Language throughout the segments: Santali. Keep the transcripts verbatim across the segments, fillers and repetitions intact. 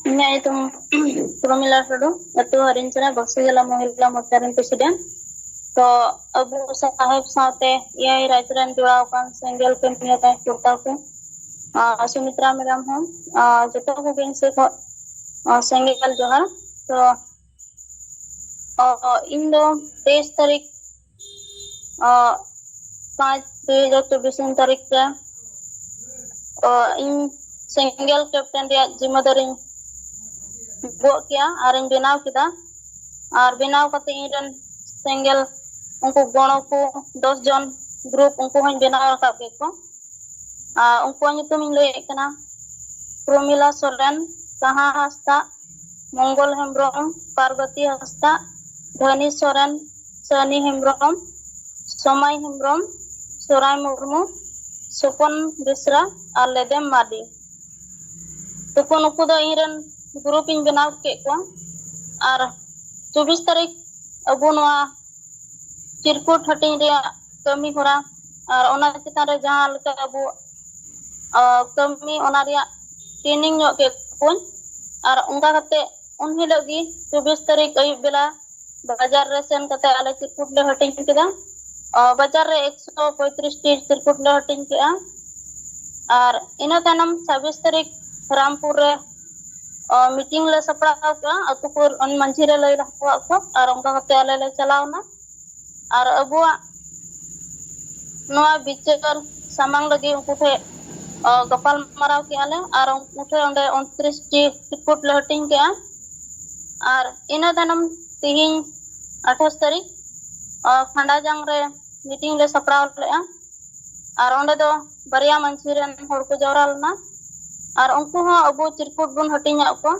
ᱤᱧᱟᱹᱜ ᱧᱩᱛᱩᱢ ᱯᱨᱚᱢᱤᱞᱟ ᱴᱩᱰᱩ, ᱟᱹᱛᱩ ᱦᱟᱹᱨᱤᱧᱪᱟᱨᱟ, ᱵᱚᱠᱥᱤᱡᱟᱞᱟ ᱢᱚᱦᱤᱞᱟ ᱢᱳᱨᱪᱟ ᱨᱮᱱ ᱯᱨᱮᱥᱤᱰᱮᱱᱴ᱾ ᱛᱚ ᱟᱵᱚ ᱥᱟᱦᱮᱵ ᱥᱟᱶᱛᱮ ᱮᱭᱟᱭ ᱨᱟᱡᱽ ᱨᱮᱱ ᱡᱚᱲᱟᱣ ᱟᱠᱟᱱ ᱥᱮᱸᱜᱮᱞ ᱠᱟᱹᱢᱤᱭᱟᱹ ᱛᱟᱭ ᱯᱩᱨᱛᱟᱣ ᱠᱚ, ᱟᱨ ᱥᱩᱢᱤᱛᱨᱟ ᱢᱮᱰᱟᱢ ᱦᱚᱸ, ᱟᱨ ᱡᱚᱛᱚ ᱠᱚᱜᱮ ᱤᱧ ᱥᱮᱫ ᱠᱷᱚᱱ, ᱟᱨ ᱥᱮᱸᱜᱮᱞ ᱡᱚᱦᱟᱨ᱾ ᱛᱚ ᱚ, ᱤᱧ ᱫᱚ ᱛᱮᱭᱤᱥ ᱛᱟᱹᱨᱤᱠᱷ, ᱚ, ᱯᱟᱸᱪ ᱫᱩᱭ ᱦᱟᱡᱟᱨ ᱪᱚᱵᱵᱤᱥ ᱛᱟᱹᱨᱤᱠᱷ ᱨᱮ, ᱚ, ᱤᱧ ᱥᱮᱸᱜᱮᱞ ᱠᱮᱯᱴᱮᱱ ᱨᱮᱭᱟᱜ ᱡᱤᱢᱟᱹᱫᱟᱨᱤᱧ ᱜᱚᱜ ᱠᱮᱜᱼᱟ ᱟᱨᱤᱧ ᱵᱮᱱᱟᱣ ᱠᱮᱫᱟ᱾ ᱟᱨ ᱵᱮᱱᱟᱣ ᱠᱟᱛᱮ ᱤᱧ ᱨᱮᱱ ᱥᱮᱸᱜᱮᱞ ᱩᱱᱠᱩ ᱜᱚᱲᱚ ᱠᱚ ᱫᱚᱥ ᱡᱚᱱ ᱜᱨᱩᱯ ᱩᱱᱠᱩ ᱦᱚᱸᱧ ᱵᱮᱱᱟᱣ ᱨᱟᱠᱟᱵ ᱠᱮᱫ ᱠᱚᱣᱟ᱾ ᱟᱨ ᱩᱱᱠᱩᱣᱟᱜ ᱧᱩᱛᱩᱢ ᱤᱧ ᱞᱟᱹᱭᱮᱫ ᱠᱟᱱᱟ, ᱯᱨᱚᱢᱤᱞᱟ ᱥᱚᱨᱮᱱ, ᱥᱟᱦᱟ ᱦᱟᱸᱥᱫᱟ, ᱢᱚᱝᱜᱚᱞ ᱦᱮᱢᱵᱨᱚᱢ, ᱯᱟᱨᱵᱚᱛᱤ ᱦᱟᱸᱥᱫᱟ, ᱫᱷᱟᱱᱤ ᱥᱚᱨᱮᱱ, ᱥᱟᱹᱱᱤ ᱦᱮᱢᱵᱨᱚᱢ, ᱥᱚᱢᱟᱭ ᱦᱮᱢᱵᱨᱚᱢ, ᱥᱚᱨᱟᱭ ᱢᱩᱨᱢᱩ, ᱥᱚᱯᱚᱱ ᱵᱮᱥᱨᱟ ᱟᱨ ᱞᱮᱫᱮᱢ ᱢᱟᱨᱰᱤ᱾ ᱛᱚᱠᱷᱚᱱ ᱱᱩᱠᱩ ᱫᱚ ᱤᱧ ᱨᱮᱱ ᱜᱨᱩᱯ ᱤᱧ ᱵᱮᱱᱟᱣ ᱠᱮᱫ ᱠᱚᱣᱟ᱾ ᱟᱨ ᱪᱚᱵᱵᱤᱥ ᱛᱟᱹᱨᱤᱠᱷ ᱟᱵᱚ ᱱᱚᱣᱟ ᱪᱤᱨᱠᱩᱴ ᱦᱟᱹᱴᱤᱧ ᱨᱮᱭᱟᱜ ᱠᱟᱹᱢᱤ ᱦᱚᱨᱟ ᱟᱨ ᱚᱱᱟ ᱪᱮᱛᱟᱱ ᱨᱮ ᱡᱟᱦᱟᱸ ᱞᱮᱠᱟ ᱟᱵᱚ, ᱟ, ᱠᱟᱹᱢᱤ, ᱚᱱᱟ ᱨᱮᱭᱟᱜ ᱴᱨᱮᱱᱤᱝ ᱧᱚᱜ ᱠᱮᱫ ᱠᱚᱣᱟᱧ᱾ ᱟᱨ ᱚᱱᱠᱟ ᱠᱟᱛᱮ ᱩᱱ ᱦᱤᱞᱳᱜ ᱜᱮ ᱪᱚᱵᱵᱤᱥ ᱛᱟᱹᱨᱤᱠᱷ ᱟᱹᱭᱩᱵ ᱵᱮᱞᱟ ᱵᱟᱡᱟᱨ ᱨᱮ ᱥᱮᱱ ᱠᱟᱛᱮ ᱟᱞᱮ ᱪᱤᱨᱠᱩᱴ ᱞᱮ ᱦᱟᱹᱴᱤᱧ ᱠᱮᱫᱟ᱾ ᱟ, ᱵᱟᱡᱟᱨ ᱨᱮ ᱮᱠᱥᱚ ᱯᱚᱸᱭᱛᱨᱤᱥ ᱴᱤ ᱪᱤᱨᱠᱩᱴ ᱞᱮ ᱦᱟᱹᱴᱤᱧ ᱠᱮᱫᱟ᱾ ᱟᱨ ᱤᱱᱟᱹ ᱛᱟᱭᱱᱚᱢ ᱪᱷᱟᱵᱵᱤᱥ ᱛᱟᱹᱨᱤᱠᱷ ᱨᱟᱢᱯᱩᱨ ᱨᱮ, ᱟ, ᱢᱤᱴᱤᱝ ᱞᱮ ᱥᱟᱯᱲᱟᱣ ᱠᱮᱫᱟ ᱟᱹᱛᱩ ᱠᱚ, ᱢᱟᱹᱡᱷᱤ ᱨᱮ ᱞᱟᱹᱭ ᱦᱚᱴᱚᱣᱟᱫ ᱠᱚᱣᱟ᱾ ᱟᱨ ᱚᱱᱠᱟ ᱠᱟᱛᱮ ᱟᱞᱮ ᱞᱮ ᱪᱟᱞᱟᱣ ᱮᱱᱟ᱾ ᱟᱨ ᱟᱵᱚᱣᱟᱜ ᱱᱚᱣᱟ ᱵᱤᱪᱟᱹᱨ ᱥᱟᱢᱟᱝ ᱞᱟᱹᱜᱤᱫ ᱩᱱᱠᱩ ᱴᱷᱮᱱ, ᱟ, ᱜᱟᱯᱟᱞ ᱢᱟᱨᱟᱣ ᱠᱮᱜᱼᱟ ᱞᱮ᱾ ᱟᱨ ᱩᱱᱠᱩ ᱴᱷᱮᱱ ᱚᱸᱰᱮ ᱩᱱᱛᱨᱤᱥ ᱴᱤ ᱨᱤᱯᱳᱨᱴ ᱞᱮ ᱦᱟᱹᱴᱤᱧ ᱠᱮᱜᱼᱟ᱾ ᱟᱨ ᱤᱱᱟᱹ ᱛᱟᱭᱱᱚᱢ ᱛᱤᱦᱤᱧ ᱟᱴᱷᱟᱥ ᱛᱟᱹᱨᱤᱠᱷ, ᱟ, ᱠᱷᱟᱸᱰᱟ ᱡᱟᱝ ᱨᱮ ᱢᱤᱴᱤᱝ ᱞᱮ ᱥᱟᱯᱲᱟᱣ ᱞᱮᱜᱼᱟ᱾ ᱟᱨ ᱚᱸᱰᱮ ᱫᱚ ᱵᱟᱨᱭᱟ ᱢᱟᱹᱡᱷᱤ ᱨᱮᱱ ᱦᱚᱲ ᱠᱚ ᱡᱟᱣᱨᱟ ᱞᱮᱱᱟ᱾ ᱟᱨ ᱩᱱᱠᱩ ᱦᱚᱸ ᱟᱵᱚ ᱪᱤᱨᱠᱩᱴ ᱵᱚᱱ ᱦᱟᱹᱴᱤᱧᱟᱫ ᱠᱚᱣᱟ,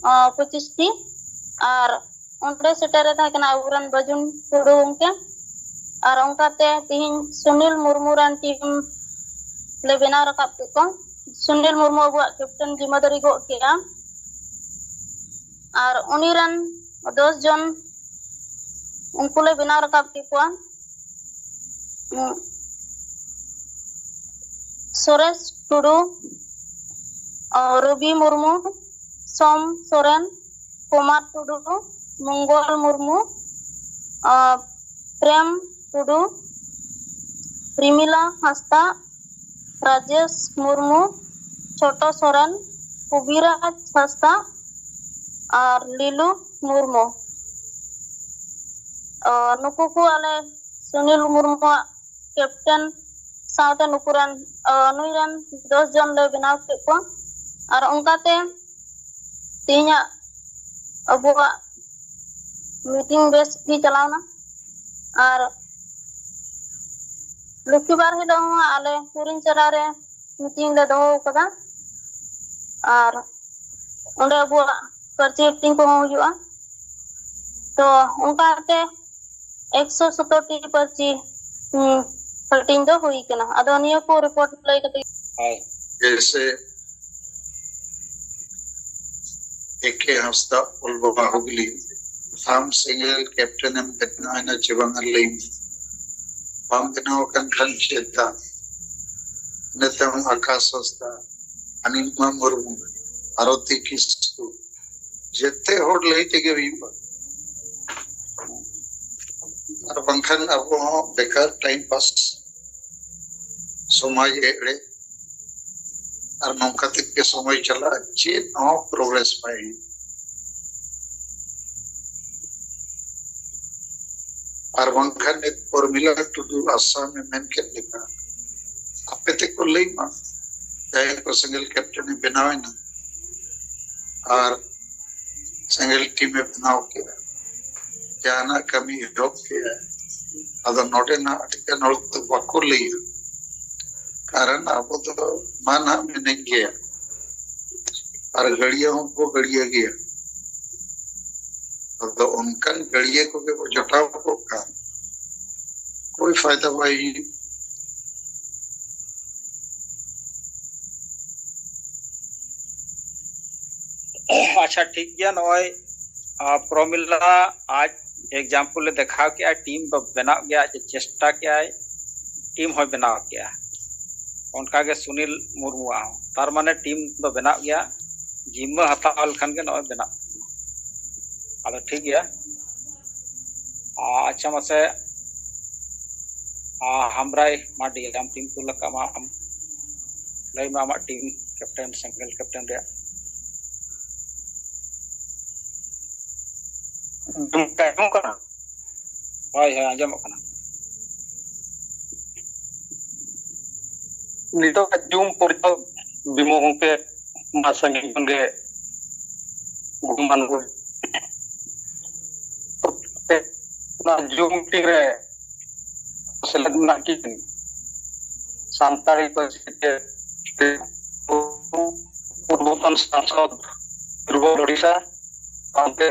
ᱟ, ᱯᱚᱸᱪᱤᱥ ᱴᱤ᱾ ᱟᱨ ᱚᱸᱰᱮ ᱥᱮᱴᱮᱨ ᱨᱮ ᱛᱟᱦᱮᱸ ᱠᱟᱱᱟ ᱟᱵᱚᱨᱮᱱ ᱵᱟᱹᱡᱩᱱ ᱴᱩᱰᱩ ᱜᱚᱢᱠᱮ᱾ ᱟᱨ ᱚᱱᱠᱟᱛᱮ ᱛᱤᱦᱤᱧ ᱥᱩᱱᱤᱞ ᱢᱩᱨᱢᱩ ᱨᱮᱱ ᱴᱤᱢ ᱞᱮ ᱵᱮᱱᱟᱣ ᱨᱟᱠᱟᱵ ᱠᱮᱫ ᱠᱚᱣᱟ᱾ ᱥᱩᱱᱤᱞ ᱢᱩᱨᱢᱩ ᱟᱵᱚᱣᱟᱜ ᱠᱮᱯᱴᱮᱱ ᱡᱤᱢᱟᱹᱫᱟᱨᱤ ᱜᱚᱜ ᱠᱮᱜᱼᱟ᱾ ᱟᱨ ᱩᱱᱤ ᱨᱮᱱ ᱫᱚᱥ ᱡᱚᱱ ᱩᱱᱠᱩ ᱞᱮ ᱵᱮᱱᱟᱣ ᱨᱟᱠᱟᱵ ᱠᱮᱫ ᱠᱚᱣᱟ᱾ ᱩᱸ, ᱥᱩᱨᱮᱥ ᱴᱩᱰᱩ, ᱚ, ᱨᱚᱵᱤ ᱢᱩᱨᱢᱩ, ᱥᱚᱢ ᱥᱚᱨᱮᱱ, ᱠᱩᱢᱟᱨ ᱴᱩᱰᱩ, ᱢᱚᱝᱜᱚᱞ ᱢᱩᱨᱢᱩ, ᱟᱨ ᱯᱨᱮᱢ ᱴᱩᱰᱩ, ᱨᱤᱢᱤᱞᱟ ᱦᱟᱸᱥᱫᱟ, ᱨᱟᱡᱮᱥ ᱢᱩᱨᱢᱩ, ᱪᱷᱳᱴᱚ ᱥᱚᱨᱮᱱ, ᱠᱚᱵᱤᱨᱟᱡᱽ ᱦᱟᱸᱥᱫᱟ ᱟᱨ ᱞᱤᱞᱩ ᱢᱩᱨᱢᱩ᱾ ᱚ, ᱱᱩᱠᱩ ᱠᱚ ᱟᱞᱮ ᱥᱩᱱᱤᱞ ᱢᱩᱨᱢᱩᱣᱟᱜ ᱠᱮᱯᱴᱮᱱ ᱥᱟᱶᱛᱮ ᱱᱩᱠᱩ ᱨᱮᱱ, ᱚ, ᱱᱩᱭ ᱨᱮᱱ ᱫᱚᱥ ᱡᱚᱱ ᱞᱮ ᱵᱮᱱᱟᱣ ᱠᱮᱫ ᱠᱚᱣᱟ᱾ ᱟᱨ ᱚᱱᱠᱟᱛᱮ ᱛᱮᱦᱮᱧᱟᱜ ᱟᱵᱚᱣᱟᱜ ᱢᱤᱴᱤᱝ ᱵᱮᱥ ᱜᱮ ᱪᱟᱞᱟᱣᱱᱟ᱾ ᱟᱨ ᱞᱚᱠᱠᱷᱤᱵᱟᱨ ᱦᱤᱞᱳᱜ ᱦᱚᱸ ᱟᱞᱮ ᱠᱩᱨᱤᱧ ᱪᱟᱨᱟ ᱨᱮ ᱢᱤᱴᱤᱝ ᱞᱮ ᱫᱚᱦᱚ ᱟᱠᱟᱫᱟ᱾ ᱟᱨ ᱚᱸᱰᱮ ᱟᱵᱚᱣᱟᱜ ᱯᱟᱹᱨᱥᱤ ᱦᱟᱹᱴᱤᱧ ᱠᱚᱦᱚᱸ ᱦᱩᱭᱩᱜᱼᱟ᱾ ᱛᱚ ᱚᱱᱠᱟᱛᱮ ᱮᱠᱥᱚ ᱥᱚᱛᱛᱚᱨ ᱴᱤ ᱯᱟᱹᱨᱥᱤ, ᱦᱩᱸ, ᱦᱟᱹᱴᱤᱧ ᱫᱚ ᱦᱩᱭ ᱠᱟᱱᱟ᱾ ᱟᱫᱚ ᱱᱤᱭᱟᱹ ᱠᱚ ᱨᱤᱯᱳᱨᱴ ᱞᱟᱹᱭ ᱠᱟᱛᱮ ᱦᱳᱭ᱾ ᱡᱮᱭᱥᱮ ᱮ ᱠᱮ ᱦᱟᱸᱥᱫᱟ ᱚᱞ ᱵᱟᱵᱟ ᱦᱩᱜᱽᱞᱤ, ᱟᱢ ᱥᱮᱸᱜᱮᱞ ᱠᱮᱯᱴᱮᱱ ᱮᱢ ᱵᱮᱱᱟᱣ ᱮᱱᱟ ᱪᱮ ᱵᱟᱝᱟ ᱞᱟᱹᱭ ᱢᱮ᱾ ᱵᱟᱢ ᱵᱮᱱᱟᱣ ᱟᱠᱟᱱ ᱠᱷᱟᱱ ᱪᱮᱫᱟᱜ? ᱤᱱᱟᱹ ᱛᱟᱭᱚᱢ ᱟᱠᱟᱥ ᱦᱟᱸᱥᱫᱟ, ᱚᱱᱤᱢᱟ ᱢᱩᱨᱢᱩ, ᱟᱨᱚᱛᱤ ᱠᱤᱥᱠᱩ, ᱡᱮᱛᱮ ᱦᱚᱲ ᱞᱟᱹᱭ ᱛᱮᱜᱮ ᱦᱩᱭᱩᱜᱼᱟ᱾ ᱟᱨ ᱵᱟᱝᱠᱷᱟᱱ ᱟᱵᱚ ᱦᱚᱸ ᱵᱮᱠᱟᱨ ᱴᱟᱭᱤᱢ ᱯᱟᱥ, ᱥᱚᱢᱟᱡᱽ ᱮᱲᱮ, ᱟᱨ ᱱᱚᱝᱠᱟ ᱛᱮᱜᱮ ᱥᱚᱢᱚᱭ ᱪᱟᱞᱟᱜᱼᱟ, ᱪᱮᱫ ᱦᱚᱸ ᱯᱨᱳᱜᱨᱮᱥ ᱵᱟᱭ ᱦᱩᱭᱩᱜᱼᱟ᱾ ᱟᱨ ᱵᱟᱝᱠᱷᱟᱱ ᱱᱤᱛ ᱯᱨᱚᱢᱤᱞᱟ ᱴᱩᱰᱩ ᱟᱥᱟᱢ ᱮ ᱢᱮᱱ ᱠᱮᱫ ᱞᱮᱠᱟ, ᱟᱯᱮ ᱛᱮᱠᱚ ᱞᱟᱹᱭ ᱢᱟ, ᱡᱟᱦᱟᱸᱭ ᱠᱚ ᱥᱮᱸᱜᱮᱞ ᱠᱮᱯᱴᱮᱱ ᱮ ᱵᱮᱱᱟᱣ ᱮᱱᱟ ᱟᱨ ᱥᱮᱸᱜᱮᱞ ᱴᱤᱢ ᱮ ᱵᱮᱱᱟᱣ ᱠᱮᱫᱟ, ᱡᱟᱦᱟᱱᱟᱜ ᱠᱟᱹᱢᱤ ᱮᱦᱚᱵ ᱠᱮᱫᱟ᱾ ᱟᱫᱚ ᱱᱚᱰᱮᱱᱟᱜ ᱟᱹᱰᱤ ᱜᱟᱱ ᱦᱚᱲ ᱫᱚ ᱵᱟᱠᱚ ᱞᱟᱹᱭᱟ, ᱠᱟᱨᱚᱱ ᱟᱵᱚ ᱫᱚ ᱢᱟ ᱱᱟᱦᱟᱜ ᱢᱮᱱᱮᱜ ᱜᱮᱭᱟ, ᱟᱨ ᱜᱟᱹᱲᱭᱟᱹ ᱦᱚᱸᱠᱚ ᱜᱟᱹᱲᱭᱟᱹ ᱜᱮᱭᱟ᱾ ᱟᱫᱚ ᱚᱱᱠᱟᱱ ᱜᱟᱹᱲᱭᱟᱹ ᱠᱚᱜᱮ ᱠᱚ ᱡᱚᱴᱟᱣ ᱠᱚᱜ ᱠᱷᱟᱱ ᱠᱳᱭ ᱯᱷᱟᱭᱫᱟ ᱵᱟᱭ ᱦᱩᱭᱩᱜ᱾ ᱟᱪᱪᱷᱟ, ᱴᱷᱤᱠ ᱜᱮᱭᱟ᱾ ᱱᱚᱜᱼᱚᱭ, ᱟ, ᱯᱨᱚᱢᱤᱞᱟ ᱟᱡ ᱮᱠᱡᱟᱢᱯᱚᱞ ᱮ ᱫᱮᱠᱷᱟᱣ ᱠᱮᱜᱼᱟ, ᱴᱤᱢ ᱫᱚ ᱵᱮᱱᱟᱣ ᱜᱮᱭᱟ, ᱟᱡ ᱮ ᱪᱮᱥᱴᱟ ᱠᱮᱜᱼᱟᱭ, ᱴᱤᱢ ᱦᱚᱸᱭ ᱵᱮᱱᱟᱣ ᱠᱮᱜᱼᱟ᱾ ᱚᱱᱠᱟᱜᱮ ᱥᱩᱱᱤᱞ ᱢᱩᱨᱢᱩᱣᱟᱜ ᱦᱚᱸ, ᱛᱟᱨ ᱢᱟᱱᱮ ᱴᱤᱢ ᱫᱚ ᱵᱮᱱᱟᱣ ᱜᱮᱭᱟ᱾ ᱡᱤᱢᱢᱟᱹ ᱦᱟᱛᱟᱣ ᱞᱮᱠᱷᱟᱱ ᱜᱮ ᱱᱚᱜᱼᱚᱭ ᱵᱮᱱᱟᱜ᱾ ᱟᱫᱚ ᱴᱷᱤᱠ ᱜᱮᱭᱟ᱾ ᱟᱪᱪᱷᱟ, ᱢᱟᱥᱮ, ᱟ, ᱦᱟᱢᱵᱽᱨᱟᱭ ᱢᱟᱨᱰᱤ, ᱟᱢ ᱴᱤᱢ ᱠᱩᱞ ᱟᱠᱟᱫ ᱢᱟ, ᱟᱢ ᱞᱟᱹᱭ ᱢᱮ ᱟᱢᱟᱜ ᱴᱤᱢ ᱠᱮᱯᱴᱮᱱ, ᱥᱮᱸᱜᱮᱞ ᱠᱮᱯᱴᱮᱱ ᱨᱮᱭᱟᱜ᱾ ᱜᱚᱢᱠᱮ, ᱟᱸᱡᱚᱢᱚᱜ ᱠᱟᱱᱟ? ᱦᱳᱭ, ᱦᱳᱭ, ᱟᱸᱡᱚᱢᱚᱜ ᱠᱟᱱᱟ᱾ ᱱᱤᱛᱚᱜ ᱡᱩᱢ ᱯᱚᱨᱡᱚᱱᱛᱚ ᱵᱤᱢᱚᱞ ᱜᱚᱢᱠᱮ ᱢᱟ ᱥᱟᱺᱜᱤᱧ ᱠᱷᱚᱱ ᱜᱮ ᱜᱩᱱᱢᱟᱱ ᱠᱚ ᱚᱱᱟ ᱡᱩᱢ ᱢᱤᱴᱤᱝ ᱨᱮ ᱥᱮᱞᱮᱫ ᱢᱮᱱᱟᱜ ᱠᱤᱱ ᱥᱟᱱᱛᱟᱲᱤ ᱯᱟᱹᱨᱥᱤ ᱛᱮ ᱯᱩᱨᱵᱚᱛᱚᱱ ᱥᱟᱝᱥᱚᱫ ᱯᱩᱨᱵᱚ ᱳᱰᱤᱥᱟ, ᱥᱟᱶᱛᱮ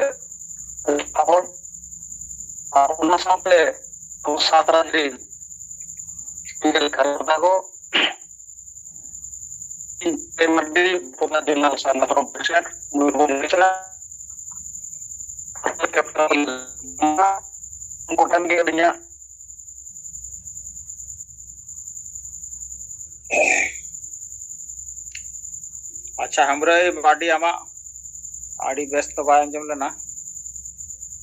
ᱦᱚᱲ, ᱟᱨ ᱚᱱᱟ ᱥᱟᱶᱛᱮ ᱟᱵᱚ ᱥᱟᱛ ᱨᱟᱡᱽ ᱨᱤᱱ ᱥᱮᱸᱜᱮᱞ ᱠᱷᱟᱨᱚᱸᱰᱟ ᱠᱚ, ᱤᱧ ᱯᱮ ᱢᱟᱹᱨᱰᱤ, ᱵᱚᱠᱚᱛ ᱡᱚᱱᱟᱞ ᱥᱟᱨᱱᱟ ᱫᱷᱚᱨᱚᱢ ᱯᱚᱨᱤᱥᱚᱫ, ᱢᱚᱭᱩᱨᱵᱷᱚᱸᱡᱽ ᱳᱰᱤᱥᱟ, ᱩᱱᱠᱩ ᱴᱷᱮᱱ ᱜᱮ ᱟᱹᱞᱤᱧᱟᱜ ᱟᱪᱪᱷᱟ, ᱦᱟᱢᱵᱽᱨᱟᱹᱭ ᱢᱟᱨᱰᱤ, ᱟᱢᱟᱜ ᱟᱹᱰᱤ ᱵᱮᱥ ᱫᱚ ᱵᱟᱭ ᱟᱸᱡᱚᱢ ᱞᱮᱱᱟ,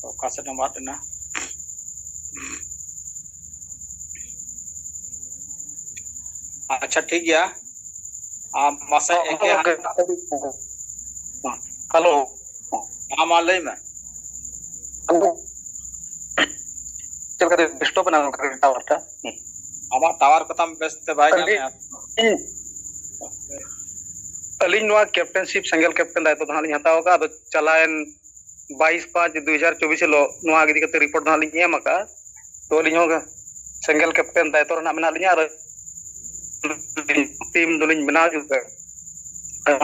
ᱚᱠᱟ ᱥᱮᱫ ᱮᱢ ᱟᱫ ᱮᱱᱟ? ᱟᱪᱪᱷᱟ, ᱴᱷᱤᱠ ᱜᱮᱭᱟ᱾ ᱟᱢ ᱢᱟᱥᱮ ᱮᱠᱮ ᱦᱟᱸᱜ᱾ ᱦᱮᱞᱳ᱾ ᱢᱟ, ᱢᱟ ᱞᱟᱹᱭ ᱢᱮ᱾ ᱪᱮᱫ ᱞᱮᱠᱟ ᱰᱤᱥᱴᱟᱵ ᱮᱱᱟ ᱜᱚᱢᱠᱮ ᱴᱟᱣᱟᱨ ᱴᱟ? ᱟᱢᱟᱜ ᱴᱟᱣᱟᱨ ᱠᱚᱛᱟᱢ ᱵᱮᱥ ᱛᱮ ᱵᱟᱭ ᱟᱹᱞᱤᱧ, ᱧᱟᱢᱮᱫᱼᱟ᱾ ᱟᱹᱞᱤᱧ ᱱᱚᱣᱟ ᱠᱮᱯᱴᱮᱱᱥᱤᱯ, ᱥᱮᱸᱜᱮᱞ ᱠᱮᱯᱴᱮᱱ ᱫᱟᱭᱤᱛᱛᱚ ᱫᱚ ᱦᱟᱸᱜ ᱞᱤᱧ ᱦᱟᱛᱟᱣ ᱟᱠᱟᱫᱼᱟ᱾ ᱟᱫᱚ ᱪᱟᱞᱟᱣᱮᱱ ᱵᱟᱭᱤᱥ ᱯᱟᱸᱪ ᱫᱩ ᱦᱟᱡᱟᱨ ᱪᱚᱵᱵᱤᱥ ᱦᱤᱞᱳᱜ ᱱᱚᱣᱟ ᱤᱫᱤ ᱠᱟᱛᱮ ᱨᱤᱯᱳᱨᱴ ᱫᱚ ᱦᱟᱸᱜ ᱞᱤᱧ ᱮᱢ ᱟᱠᱟᱫᱼᱟ᱾ ᱛᱚ ᱟᱹᱞᱤᱧ ᱦᱚᱸ ᱥᱮᱸᱜᱮᱞ ᱠᱮᱯᱴᱮᱱ ᱫᱟᱭᱤᱛᱛᱚ ᱨᱮ ᱦᱟᱸᱜ ᱢᱮᱱᱟᱜ ᱞᱤᱧᱟ ᱟᱨ ᱴᱤᱢ ᱫᱚᱞᱤᱧ ᱵᱮᱱᱟᱣ ᱡᱩᱛ ᱠᱟᱜᱼᱟ᱾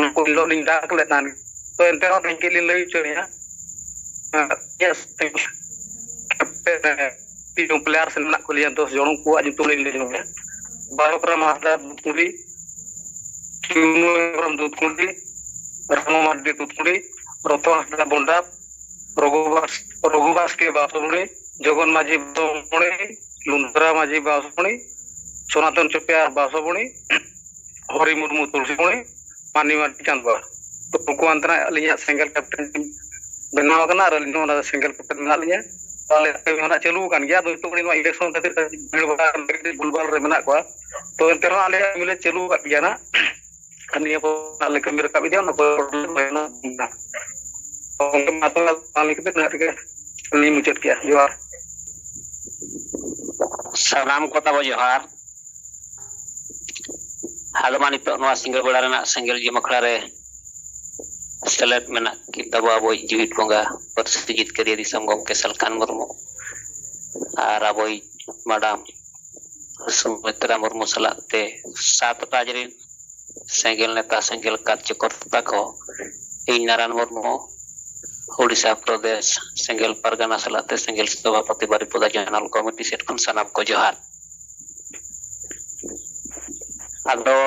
ᱩᱱᱠᱩ ᱦᱤᱞᱳᱜ ᱞᱤᱧ ᱰᱟᱠ ᱞᱮᱫ ᱛᱟᱦᱮᱸᱫ᱾ ᱛᱚ ᱮᱱᱛᱮ ᱨᱮᱦᱚᱸ ᱛᱮᱦᱮᱧ ᱠᱟᱹᱡ ᱞᱤᱧ ᱞᱟᱹᱭ ᱦᱚᱪᱚᱭᱮᱫᱼᱟ᱾ ᱦᱮᱸ, yes, ᱠᱮᱯᱴᱮᱱ, ᱯᱮ ᱡᱚᱱ ᱯᱞᱮᱭᱟᱨ ᱥᱮ ᱢᱮᱱᱟᱜ ᱠᱚ ᱞᱤᱧᱟ, ᱫᱚᱥ ᱡᱚᱱ, ᱩᱱᱠᱩᱣᱟᱜ ᱧᱩᱛᱩᱢ ᱞᱤᱧ ᱞᱟᱹᱭ ᱧᱚᱜᱮᱫᱼᱟ᱾ ᱵᱟᱞᱚᱠ ᱨᱟᱢ ᱦᱟᱸᱥᱫᱟ ᱫᱩᱛᱠᱩᱲᱤ, ᱪᱩᱱᱩ ᱦᱮᱢᱵᱨᱚᱢ ᱫᱩᱛᱠᱩᱲᱤ, ᱨᱟᱢᱩ ᱢᱟᱨᱰᱤ ᱫᱩᱛᱠᱩᱲᱤ, ᱨᱚᱛᱚᱱ ᱦᱟᱸᱥᱫᱟ ᱵᱚᱱᱰᱟᱨ, ᱨᱚᱜᱷᱩ ᱵᱟᱥ-, ᱨᱚᱜᱷᱩ ᱵᱟᱥᱠᱮ ᱵᱟᱥᱚᱵᱩᱲᱤ, ᱡᱚᱜᱚᱱ ᱢᱟᱹᱡᱷᱤ ᱵᱟᱥᱚᱵᱩᱲᱤ, ᱞᱩᱱᱫᱽᱨᱟ ᱢᱟᱹᱡᱷᱤ ᱵᱟᱥᱚᱵᱩᱲᱤ, ᱥᱚᱱᱟᱛᱚᱱ ᱪᱚᱯᱮᱭᱟᱨ ᱵᱟᱥᱚᱵᱩᱲᱤ, ᱦᱚᱨᱤ ᱢᱩᱨᱢᱩ ᱛᱩᱞᱥᱤᱵᱩᱲᱤ, ᱢᱟᱱᱤ ᱢᱟᱨᱰᱤ ᱪᱟᱸᱫᱽ ᱵᱟᱵᱟ᱾ ᱛᱚ ᱩᱱᱠᱩ ᱦᱟᱱᱛᱮ ᱱᱟᱜ ᱟᱹᱞᱤᱧᱟᱜ ᱥᱮᱸᱜᱮᱞ ᱠᱮᱯᱴᱮᱱ ᱵᱮᱱᱟᱣ ᱟᱠᱟᱱᱟ ᱟᱨ ᱟᱹᱞᱤᱧ ᱦᱚᱸ ᱚᱱᱟ ᱥᱮᱸᱜᱮᱞ ᱠᱮᱯᱴᱮᱱ ᱢᱮᱱᱟᱜ ᱞᱤᱧᱟ᱾ ᱛᱚ ᱟᱞᱮ ᱠᱟᱹᱢᱤ ᱦᱚᱸ ᱱᱟᱜ ᱪᱟᱹᱞᱩ ᱟᱠᱟᱱ ᱜᱮᱭᱟ᱾ ᱟᱫᱚ ᱱᱤᱛᱚᱜ ᱱᱚᱣᱟ ᱤᱞᱮᱠᱥᱚᱱ ᱠᱷᱟᱹᱛᱤᱨ ᱛᱮ ᱵᱷᱤᱲ ᱵᱷᱟᱲ ᱨᱮ ᱵᱷᱩᱞᱵᱷᱟᱞ ᱨᱮ ᱢᱮᱱᱟᱜ ᱠᱚᱣᱟ᱾ ᱛᱚ ᱮᱱᱛᱮ ᱨᱮᱦᱚᱸ ᱟᱞᱮᱭᱟᱜ ᱠᱟᱹᱢᱤ ᱞᱮ ᱪᱟᱹᱞᱩ ᱟᱠᱟᱫ ᱜᱮᱭᱟ ᱱᱟᱜ᱾ ᱟᱨ ᱱᱤᱭᱟᱹ ᱯᱚᱨ ᱱᱟᱜ ᱞᱮ ᱠᱟᱹᱢᱤ ᱨᱟᱠᱟᱵ ᱤᱫᱤᱭᱟ, ᱚᱱᱟ ᱯᱚᱨ ᱜᱚᱢᱠᱮ ᱢᱟ ᱛᱚᱵᱮ ᱟᱞᱮ ᱠᱟᱛᱮ ᱱᱟᱜ ᱨᱮᱜᱮ ᱞᱤᱧ ᱢᱩᱪᱟᱹᱫ ᱠᱮᱜᱼᱟ᱾ ᱡᱚᱦᱟᱨ᱾ ᱥᱟᱱᱟᱢ ᱠᱚ ᱛᱟᱵᱚ ᱡᱚᱦᱟᱨ᱾ ᱟᱫᱚ ᱢᱟ ᱱᱤᱛᱚᱜ ᱱᱚᱣᱟ ᱥᱤᱸᱜᱟᱹᱲ ᱵᱮᱲᱟ ᱨᱮᱱᱟᱜ ᱥᱮᱸᱜᱮᱞ ᱡᱤᱢ ᱟᱠᱷᱲᱟ ᱨᱮ ᱥᱮᱞᱮᱫ ᱢᱮᱱᱟᱜ ᱠᱤᱱ ᱛᱟᱵᱚ ᱟᱵᱚᱭᱤᱡ ᱡᱤᱣᱤᱫ ᱵᱚᱸᱜᱟ ᱯᱟᱹᱨᱥᱤ ᱡᱤᱛᱠᱟᱹᱨᱤᱭᱟᱹ ᱫᱤᱥᱚᱢ ᱜᱚᱢᱠᱮ ᱥᱟᱞᱠᱷᱟᱱ ᱢᱩᱨᱢᱩ ᱟᱨ ᱟᱵᱚᱭᱤᱡ ᱢᱟᱰᱟᱢ ᱥᱩᱢᱤᱛᱨᱟ ᱢᱩᱨᱢᱩ ᱥᱟᱞᱟᱜ ᱛᱮ ᱥᱟᱛ ᱨᱟᱡᱽ ᱨᱮᱱ ᱥᱮᱸᱜᱮᱞ ᱱᱮᱛᱟ ᱥᱮᱸᱜᱮᱞ ᱠᱟᱨᱡᱚᱠᱚᱨᱛᱟ ᱠᱚ, ᱤᱧ ᱱᱟᱨᱟᱭᱚᱱ ᱢᱩᱨᱢᱩ ᱳᱰᱤᱥᱟ ᱯᱨᱚᱫᱮᱥ ᱥᱮᱸᱜᱮᱞ ᱯᱟᱨᱜᱟᱱᱟ ᱥᱟᱞᱟᱜ ᱛᱮ ᱥᱮᱸᱜᱮᱞ ᱥᱚᱵᱷᱟᱯᱚᱛᱤ ᱵᱟᱨᱤᱯᱚᱫᱟ ᱡᱚᱱᱟᱞ ᱠᱚᱢᱤᱴᱤ ᱥᱮᱫ ᱠᱷᱚᱱ ᱥᱟᱱᱟᱢ ᱠᱚ ᱡᱚᱦᱟᱨ᱾ ᱟᱫᱚ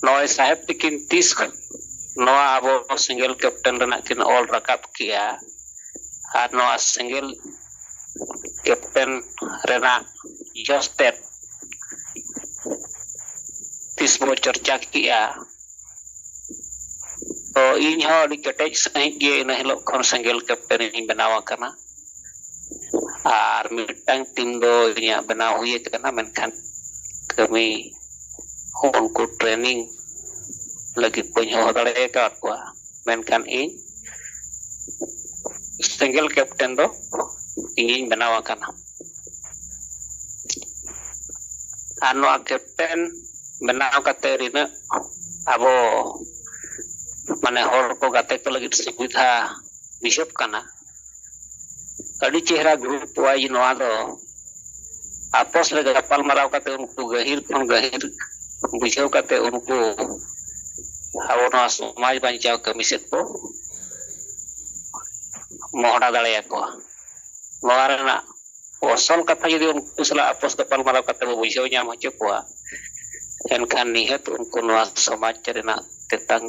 ᱱᱚᱜᱼᱚᱭ ᱥᱟᱦᱮᱵ ᱛᱤᱠᱤᱱ ᱛᱤᱥ ᱱᱚᱣᱟ ᱟᱵᱚ ᱥᱮᱸᱜᱮᱞ ᱠᱮᱯᱴᱮᱱ ᱨᱮᱱᱟᱜ ᱠᱤᱱ ᱚᱞ ᱨᱟᱠᱟᱵ ᱠᱮᱜᱼᱟ ᱟᱨ ᱱᱚᱣᱟ ᱥᱮᱸᱜᱮᱞ ᱠᱮᱯᱴᱮᱱ ᱨᱮᱱᱟᱜ ᱡᱚᱥ ᱛᱮᱫ ᱛᱤᱥ ᱵᱚ ᱪᱚᱨᱪᱟ ᱠᱮᱜᱼᱟ᱾ ᱛᱚ ᱤᱧ ᱦᱚᱸ ᱟᱹᱰᱤ ᱠᱮᱴᱮᱡ ᱥᱟᱺᱦᱤᱡ ᱜᱮ ᱤᱱᱟᱹ ᱦᱤᱞᱳᱜ ᱠᱷᱚᱱ ᱥᱮᱸᱜᱮᱞ ᱠᱮᱯᱴᱮᱱ ᱤᱧ ᱵᱮᱱᱟᱣ ᱟᱠᱟᱱᱟ᱾ ᱟᱨ ᱢᱤᱫᱴᱟᱝ ᱴᱤᱢ ᱫᱚ ᱤᱧᱟᱹᱜ ᱵᱮᱱᱟᱣ ᱦᱩᱭ ᱟᱠᱟᱱᱟ, ᱢᱮᱱᱠᱷᱟᱱ ᱠᱟᱹᱢᱤ ᱩᱱᱠᱩ ᱴᱨᱮᱱᱤᱝ ᱞᱟᱹᱜᱤᱫ ᱵᱟᱹᱧ ᱦᱚᱦᱚ ᱫᱟᱲᱮ ᱟᱠᱟᱫ ᱠᱚᱣᱟ᱾ ᱢᱮᱱᱠᱷᱟᱱ ᱤᱧ ᱥᱮᱸᱜᱮᱞ ᱠᱮᱯᱴᱮᱱ ᱫᱚ ᱤᱧᱤᱧ ᱵᱮᱱᱟᱣ ᱟᱠᱟᱱᱟ᱾ ᱟᱨ ᱱᱚᱣᱟ ᱠᱮᱯᱴᱮᱱ ᱵᱮᱱᱟᱣ ᱠᱟᱛᱮ ᱱᱤᱱᱟᱹᱜ ᱟᱵᱚ ᱢᱟᱱᱮ ᱦᱚᱲ ᱠᱚ ᱜᱟᱛᱮ ᱠᱚ ᱞᱟᱹᱜᱤᱫ ᱥᱩᱵᱤᱫᱷᱟ ᱵᱩᱡᱷᱟᱹᱜ ᱠᱟᱱᱟ᱾ ᱟᱹᱰᱤ ᱪᱮᱦᱨᱟ ᱜᱨᱩᱯ ᱣᱟᱭᱤᱡ ᱱᱚᱣᱟ ᱫᱚ ᱟᱯᱚᱥ ᱨᱮ ᱜᱟᱯᱟᱞ ᱢᱟᱨᱟᱣ ᱠᱟᱛᱮ ᱩᱱᱠᱩ ᱜᱟᱹᱦᱤᱨ ᱠᱷᱚᱱ ᱜᱟᱹᱦᱤᱨ ᱵᱩᱡᱷᱟᱹᱣ ᱠᱟᱛᱮ ᱩᱱᱠᱩ ᱟᱵᱚ ᱱᱚᱣᱟ ᱥᱚᱢᱟᱡᱽ ᱵᱟᱧᱪᱟᱣ ᱠᱟᱹᱢᱤ ᱥᱮᱫ ᱠᱚ ᱢᱚᱦᱰᱟ ᱫᱟᱲᱮᱭᱟᱠᱚᱣᱟ᱾ ᱱᱚᱣᱟ ᱨᱮᱱᱟᱜ ᱟᱥᱚᱞ ᱠᱟᱛᱷᱟ ᱡᱩᱫᱤ ᱩᱱᱠᱩ ᱥᱟᱞᱟᱜ ᱟᱯᱚᱥ ᱜᱟᱯᱟᱞ ᱢᱟᱨᱟᱣ ᱠᱟᱛᱮ ᱵᱚ ᱵᱩᱡᱷᱟᱹᱣ ᱧᱟᱢ ᱦᱚᱪᱚ ᱠᱚᱣᱟ, ᱮᱱᱠᱷᱟᱱ ᱱᱤᱦᱟᱹᱛ ᱩᱱᱠᱩ ᱱᱚᱣᱟ ᱥᱚᱢᱟᱡᱽ ᱨᱮᱱᱟᱜ ᱛᱮᱛᱟᱝ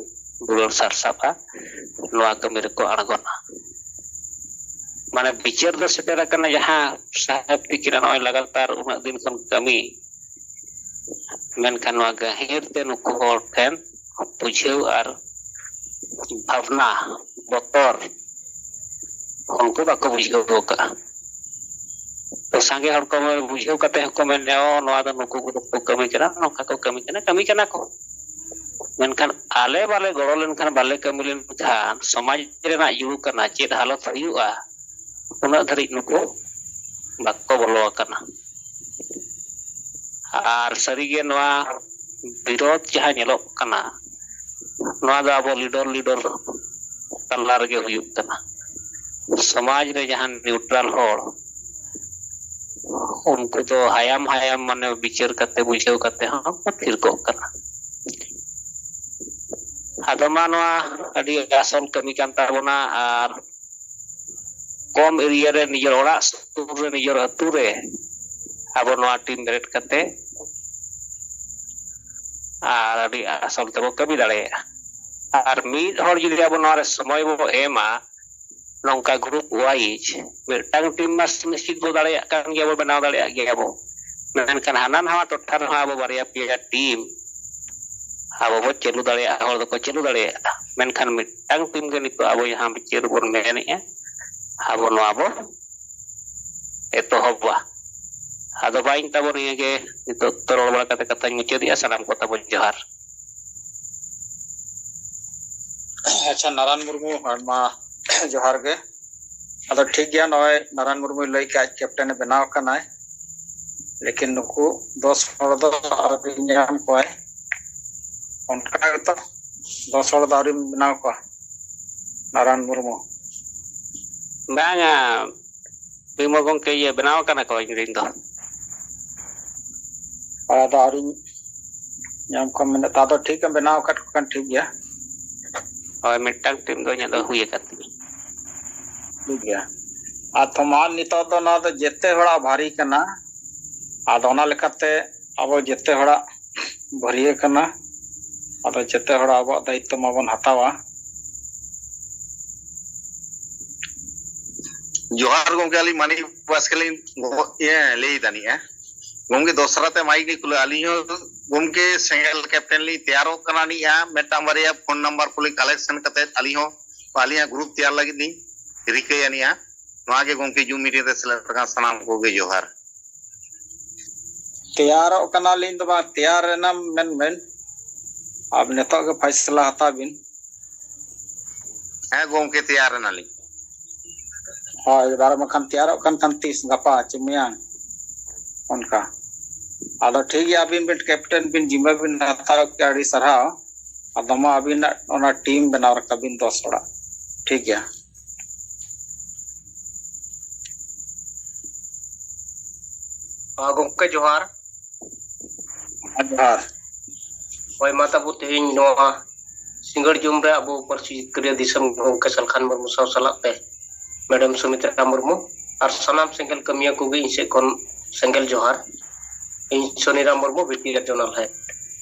ᱫᱩᱞᱟᱹᱲ ᱥᱟᱨᱥᱟᱜᱼᱟ, ᱱᱚᱣᱟ ᱠᱟᱹᱢᱤ ᱨᱮᱠᱚ ᱟᱬᱜᱚᱱᱟ᱾ ᱢᱟᱱᱮ ᱵᱤᱪᱟᱹᱨ ᱫᱚ ᱥᱮᱴᱮᱨ ᱟᱠᱟᱱᱟ ᱡᱟᱦᱟᱸ ᱥᱟᱦᱮᱵ ᱛᱤᱠᱤᱱᱟᱜ ᱱᱚᱜᱼᱚᱭ ᱞᱟᱜᱟᱛᱟᱨ ᱩᱱᱟᱹᱜ ᱫᱤᱱ ᱠᱷᱚᱱ ᱠᱟᱹᱢᱤ, ᱢᱮᱱᱠᱷᱟᱱ ᱱᱚᱣᱟ ᱜᱟᱹᱦᱤᱨ ᱛᱮ ᱱᱩᱠᱩ ᱦᱚᱲ ᱴᱷᱮᱱ ᱵᱩᱡᱷᱟᱹᱣ ᱟᱨ ᱵᱷᱟᱵᱽᱱᱟ, ᱵᱚᱛᱚᱨ, ᱩᱱᱠᱩ ᱵᱟᱠᱚ ᱵᱩᱡᱷᱟᱹᱣ ᱟᱠᱟᱫᱼᱟ᱾ ᱛᱚ ᱥᱟᱸᱜᱮ ᱦᱚᱲ ᱠᱚ ᱵᱩᱡᱷᱟᱹᱣ ᱠᱟᱛᱮ ᱦᱚᱸᱠᱚ ᱢᱮᱱᱮᱫᱼᱟ, "ᱚ, ᱱᱚᱣᱟ ᱫᱚ ᱱᱩᱠᱩ ᱠᱚᱫᱚ ᱠᱚ ᱠᱟᱹᱢᱤ ᱠᱟᱱᱟ, ᱱᱚᱝᱠᱟ ᱠᱚ ᱠᱟᱹᱢᱤ ᱠᱟᱱᱟ, ᱠᱟᱹᱢᱤ ᱠᱟᱱᱟ ᱠᱚ᱾ ᱢᱮᱱᱠᱷᱟᱱ ᱟᱞᱮ ᱵᱟᱞᱮ ᱜᱚᱲᱚ ᱞᱮᱱᱠᱷᱟᱱ, ᱵᱟᱞᱮ ᱠᱟᱹᱢᱤ ᱞᱮᱱᱠᱷᱟᱱ ᱥᱚᱢᱟᱡᱽ ᱨᱮᱱᱟᱜ ᱡᱩᱲᱩ ᱠᱟᱱᱟ, ᱪᱮᱫ ᱦᱟᱞᱚᱛ ᱦᱩᱭᱩᱜᱼᱟ?" ᱩᱱᱟᱹᱜ ᱫᱷᱟᱹᱨᱤᱡ ᱱᱩᱠᱩ ᱵᱟᱠᱚ ᱵᱚᱞᱚ ᱟᱠᱟᱱᱟ᱾ ᱟᱨ ᱥᱟᱹᱨᱤᱜᱮ ᱱᱚᱣᱟ ᱵᱤᱨᱳᱫᱷ ᱡᱟᱦᱟᱸ ᱧᱮᱞᱚᱜ ᱠᱟᱱᱟ, ᱱᱚᱣᱟ ᱫᱚ ᱟᱵᱚ ᱞᱤᱰᱚᱨ ᱞᱤᱰᱚᱨ ᱛᱟᱞᱟ ᱨᱮᱜᱮ ᱦᱩᱭᱩᱜ ᱠᱟᱱᱟ᱾ ᱥᱚᱢᱟᱡᱽ ᱨᱮ ᱡᱟᱦᱟᱸ ᱱᱤᱭᱩᱴᱨᱟᱞ ᱦᱚᱲ, ᱩᱱᱠᱩ ᱫᱚ ᱦᱟᱭᱟᱢ ᱦᱟᱭᱟᱢ, ᱢᱟᱱᱮ, ᱵᱤᱪᱟᱹᱨ ᱠᱟᱛᱮ, ᱵᱩᱡᱷᱟᱹᱣ ᱠᱟᱛᱮ ᱦᱚᱸ ᱠᱚ ᱛᱷᱤᱨ ᱠᱚᱜ ᱠᱟᱱᱟ᱾ ᱟᱫᱚ ᱢᱟ, ᱱᱚᱣᱟ ᱟᱹᱰᱤ ᱟᱥᱚᱞ ᱠᱟᱹᱢᱤ ᱠᱟᱱ ᱛᱟᱵᱚᱱᱟ᱾ ᱟᱨ ᱠᱚᱢ ᱮᱨᱤᱭᱟ ᱨᱮ, ᱱᱤᱡᱮᱨ ᱚᱲᱟᱜ ᱥᱩᱨ ᱨᱮ, ᱱᱤᱡᱮᱨ ᱟᱹᱛᱩ ᱨᱮ ᱟᱵᱚ ᱱᱚᱣᱟ ᱴᱤᱢ ᱵᱮᱨᱮᱫ ᱠᱟᱛᱮ ᱟᱨ ᱟᱹᱰᱤ ᱟᱥᱚᱞ ᱛᱮᱵᱚ ᱠᱟᱹᱢᱤ ᱫᱟᱲᱮᱭᱟᱜᱼᱟ᱾ ᱟᱨ ᱢᱤᱫ ᱦᱚᱲ ᱡᱩᱫᱤ ᱟᱵᱚ ᱱᱚᱣᱟ ᱨᱮ ᱥᱚᱢᱚᱭ ᱵᱚ ᱮᱢᱟ, ᱱᱚᱝᱠᱟ ᱜᱨᱩᱯ ᱣᱟᱭᱤᱡ ᱢᱤᱫᱴᱟᱝ ᱴᱤᱢ ᱢᱟ ᱱᱤᱥᱪᱤᱛ ᱵᱚ ᱫᱟᱲᱮᱭᱟᱜ ᱠᱟᱱ ᱜᱮᱭᱟ, ᱵᱚ ᱵᱮᱱᱟᱣ ᱫᱟᱲᱮᱭᱟᱜ ᱜᱮᱭᱟ ᱵᱚ, ᱢᱮᱱᱠᱷᱟᱱ ᱦᱟᱱᱟ ᱱᱟᱣᱟ ᱴᱚᱴᱷᱟ ᱨᱮᱦᱚᱸ ᱟᱵᱚ ᱵᱟᱨᱭᱟ ᱯᱮᱭᱟ ᱴᱤᱢ ᱟᱵᱚ ᱵᱚ ᱪᱟᱹᱞᱩ ᱫᱟᱲᱮᱭᱟᱜᱼᱟ, ᱦᱚᱲ ᱫᱚᱠᱚ ᱪᱟᱹᱞᱩ ᱫᱟᱲᱮᱭᱟᱜᱼᱟ᱾ ᱢᱮᱱᱠᱷᱟᱱ ᱢᱤᱫᱴᱟᱝ ᱴᱤᱢ ᱜᱮ ᱱᱤᱛᱚᱜ ᱟᱵᱚ ᱡᱟᱦᱟᱸ ᱵᱤᱪᱟᱹᱨ ᱵᱚᱱ ᱢᱮᱱᱮᱫᱼᱟ, ᱟᱵᱚ ᱱᱚᱣᱟ ᱵᱚ ᱮᱛᱚᱦᱚᱵᱟ᱾ ᱟᱫᱚ ᱵᱟᱹᱧ ᱛᱟᱵᱚ ᱱᱤᱭᱟᱹ ᱜᱮ ᱱᱤᱛᱚᱜ ᱫᱚ ᱨᱚᱲ ᱵᱟᱲᱟ ᱠᱟᱛᱮ ᱠᱟᱛᱷᱟᱧ ᱢᱩᱪᱟᱹᱫᱮᱜᱼᱟ᱾ ᱥᱟᱱᱟᱢ ᱠᱚ ᱛᱟᱵᱚ ᱡᱚᱦᱟᱨ᱾ ᱟᱪᱪᱷᱟ, ᱱᱟᱨᱟᱱ ᱢᱩᱨᱢᱩ, ᱟᱭᱢᱟ ᱡᱚᱦᱟᱨ ᱜᱮ᱾ ᱟᱫᱚ ᱴᱷᱤᱠ ᱜᱮᱭᱟ, ᱱᱚᱜᱼᱚᱭ ᱱᱟᱨᱟᱱ ᱢᱩᱨᱢᱩᱭ ᱞᱟᱹᱭ ᱠᱮᱜᱼᱟ, ᱟᱡ ᱠᱮᱯᱴᱮᱱᱮ ᱵᱮᱱᱟᱣ ᱟᱠᱟᱱᱟᱭ, ᱞᱮᱠᱤᱱ ᱱᱩᱠᱩ ᱫᱚᱥ ᱦᱚᱲ ᱫᱚ ᱟᱹᱣᱨᱤ ᱧᱟᱢ ᱠᱚᱣᱟᱭ᱾ ᱚᱱᱠᱟ ᱜᱮᱛᱚ, ᱫᱚᱥ ᱦᱚᱲ ᱫᱚ ᱟᱹᱣᱨᱤᱢ ᱵᱮᱱᱟᱣ ᱠᱚᱣᱟ, ᱱᱟᱨᱟᱱ ᱢᱩᱨᱢᱩ? ᱵᱟᱝᱟ, ᱵᱤᱢᱚᱞ ᱜᱚᱢᱠᱮ, ᱤᱭᱟᱹ, ᱵᱮᱱᱟᱣ ᱟᱠᱟᱱᱟ ᱠᱚ ᱤᱧ ᱨᱮᱱ ᱫᱚ᱾ ᱟᱫᱚ ᱟᱹᱣᱨᱤᱧ ᱧᱟᱢ ᱠᱚᱣᱟ ᱢᱮᱱᱫᱟ᱾ ᱛᱟ ᱫᱚ ᱴᱷᱤᱠ ᱮᱢ ᱵᱮᱱᱟᱣ ᱟᱠᱟᱫ ᱠᱚ ᱠᱷᱟᱱ ᱴᱷᱤᱠ ᱜᱮᱭᱟ᱾ ᱦᱳᱭ, ᱢᱤᱫᱴᱟᱝ ᱴᱤᱢ ᱫᱚ ᱤᱧᱟᱹᱜ ᱫᱚ ᱦᱩᱭ ᱟᱠᱟᱱ ᱛᱤᱧᱟᱹ᱾ ᱴᱷᱤᱠ ᱜᱮᱭᱟ᱾ ᱟᱨ ᱛᱷᱚᱢᱟᱥ, ᱱᱤᱛᱚᱜ ᱫᱚ ᱱᱚᱣᱟ ᱫᱚ ᱡᱮᱛᱮ ᱦᱚᱲᱟᱜ ᱵᱷᱟᱨᱤ ᱠᱟᱱᱟ᱾ ᱟᱫᱚ ᱚᱱᱟ ᱞᱮᱠᱟᱛᱮ ᱟᱵᱚ ᱡᱮᱛᱮ ᱦᱚᱲᱟᱜ ᱵᱷᱟᱹᱨᱭᱟᱹ ᱠᱟᱱᱟ᱾ ᱟᱫᱚ ᱡᱮᱛᱮ ᱦᱚᱲ ᱟᱵᱚᱣᱟᱜ ᱫᱟᱭᱤᱛᱛᱚ ᱢᱟᱵᱚᱱ ᱦᱟᱛᱟᱣᱟ᱾ ᱡᱚᱦᱟᱨ ᱜᱚᱢᱠᱮ, ᱟᱹᱞᱤᱧ ᱢᱟᱱᱤᱠ ᱵᱟᱥᱠᱮ ᱞᱤᱧ ᱜᱚ-, ᱤᱭᱟᱹ, ᱞᱟᱹᱭ ᱫᱟᱱᱤᱜᱼᱟ᱾ ᱜᱚᱢᱠᱮ, ᱫᱚᱥᱨᱟ ᱛᱮ ᱢᱟᱭᱤᱠ ᱞᱤᱧ ᱠᱷᱩᱞᱟᱹᱣ᱾ ᱟᱹᱞᱤᱧ ᱦᱚᱸ ᱜᱚᱢᱠᱮ, ᱥᱮᱸᱜᱮᱞ ᱠᱮᱯᱴᱮᱱ ᱞᱤᱧ ᱛᱮᱭᱟᱨᱚᱜ ᱠᱟᱱᱟ ᱱᱤᱭᱟ᱾ ᱢᱤᱫᱴᱟᱝ ᱵᱟᱨᱭᱟ ᱯᱷᱳᱱ ᱱᱟᱢᱵᱟᱨ ᱠᱚᱞᱤᱧ ᱠᱟᱞᱮᱠᱥᱚᱱ ᱠᱟᱛᱮ ᱟᱹᱞᱤᱧ ᱦᱚᱸ ᱟᱹᱞᱤᱧᱟᱜ ᱜᱨᱩᱯ ᱛᱮᱭᱟᱨ ᱞᱟᱹᱜᱤᱫ ᱞᱤᱧ ᱨᱤᱠᱟᱹᱭᱟ ᱱᱤᱭᱟ᱾ ᱱᱚᱣᱟ ᱜᱮ ᱜᱚᱢᱠᱮ, ᱡᱩᱢ ᱢᱤᱴᱤᱝ ᱨᱮ ᱥᱮᱞᱮᱫ ᱟᱠᱟᱱ ᱥᱟᱱᱟᱢ ᱠᱚᱜᱮ ᱡᱚᱦᱟᱨ᱾ ᱛᱮᱭᱟᱨᱚᱜ ᱠᱟᱱᱟᱞᱤᱧ ᱫᱚ ᱵᱟᱝ, ᱛᱮᱭᱟᱨ ᱮᱱᱟᱢ ᱢᱮᱱ ᱵᱮᱱ᱾ ᱟᱨ ᱱᱤᱛᱚᱜ ᱜᱮ ᱯᱷᱟᱭᱥᱟᱞᱟ ᱦᱟᱛᱟᱣ ᱵᱤᱱ᱾ ᱦᱮᱸ ᱜᱚᱢᱠᱮ, ᱛᱮᱭᱟᱨ ᱮᱱᱟᱞᱤᱧ᱾ ᱦᱳᱭ, ᱟᱨ ᱵᱟᱠᱷᱟᱱ ᱛᱮᱭᱟᱨᱚᱜ ᱠᱟᱱ ᱠᱷᱟᱱ ᱛᱤᱥ, ᱜᱟᱯᱟ ᱪᱮ ᱢᱮᱭᱟᱝ ᱚᱱᱠᱟ᱾ ᱟᱫᱚ ᱴᱷᱤᱠ ᱜᱮᱭᱟ, ᱟᱹᱵᱤᱱ ᱵᱤᱱ ᱠᱮᱯᱴᱮᱱ ᱵᱤᱱ ᱡᱤᱢᱟᱹ ᱵᱤᱱ ᱦᱟᱛᱟᱣ ᱠᱮᱫᱟ, ᱟᱹᱰᱤ ᱥᱟᱨᱦᱟᱣ᱾ ᱟᱫᱚ ᱢᱟ ᱟᱹᱵᱤᱱᱟᱜ ᱚᱱᱟ ᱴᱤᱢ ᱵᱮᱱᱟᱣ ᱨᱟᱠᱟᱵ ᱵᱤᱱ ᱫᱚᱥ ᱦᱚᱲᱟᱜ᱾ ᱴᱷᱤᱠ ᱜᱮᱭᱟ᱾ ᱟᱨ ᱜᱚᱢᱠᱮ ᱡᱚᱦᱟᱨ᱾ ᱡᱚᱦᱟᱨ᱾ ᱦᱳᱭ, ᱢᱟ ᱛᱟᱵᱚ ᱛᱮᱦᱮᱧ ᱱᱚᱣᱟ ᱥᱤᱸᱜᱟᱹᱲ ᱡᱩᱢ ᱨᱮ ᱟᱵᱚ ᱯᱟᱹᱨᱥᱤ ᱡᱤᱛᱠᱟᱹᱨᱤᱭᱟᱹ ᱫᱤᱥᱚᱢ ᱜᱚᱢᱠᱮ ᱥᱟᱞᱠᱷᱟᱱ ᱢᱩᱨᱢᱩ ᱥᱟᱶ ᱥᱟᱞᱟᱜ ᱛᱮ ᱢᱮᱰᱟᱢ ᱥᱩᱢᱤᱛᱨᱟ ᱢᱩᱨᱢᱩ ᱟᱨ ᱥᱟᱱᱟᱢ ᱥᱮᱸᱜᱮᱞ ᱠᱟᱹᱢᱤᱭᱟᱹ ᱠᱚᱜᱮ ᱤᱧ ᱥᱮᱫ ᱠᱷᱚᱱ ᱥᱮᱸᱜᱮᱞ ᱡᱚᱦᱟᱨ᱾ ᱤᱧ Soniram Murmu, B P R zonal head.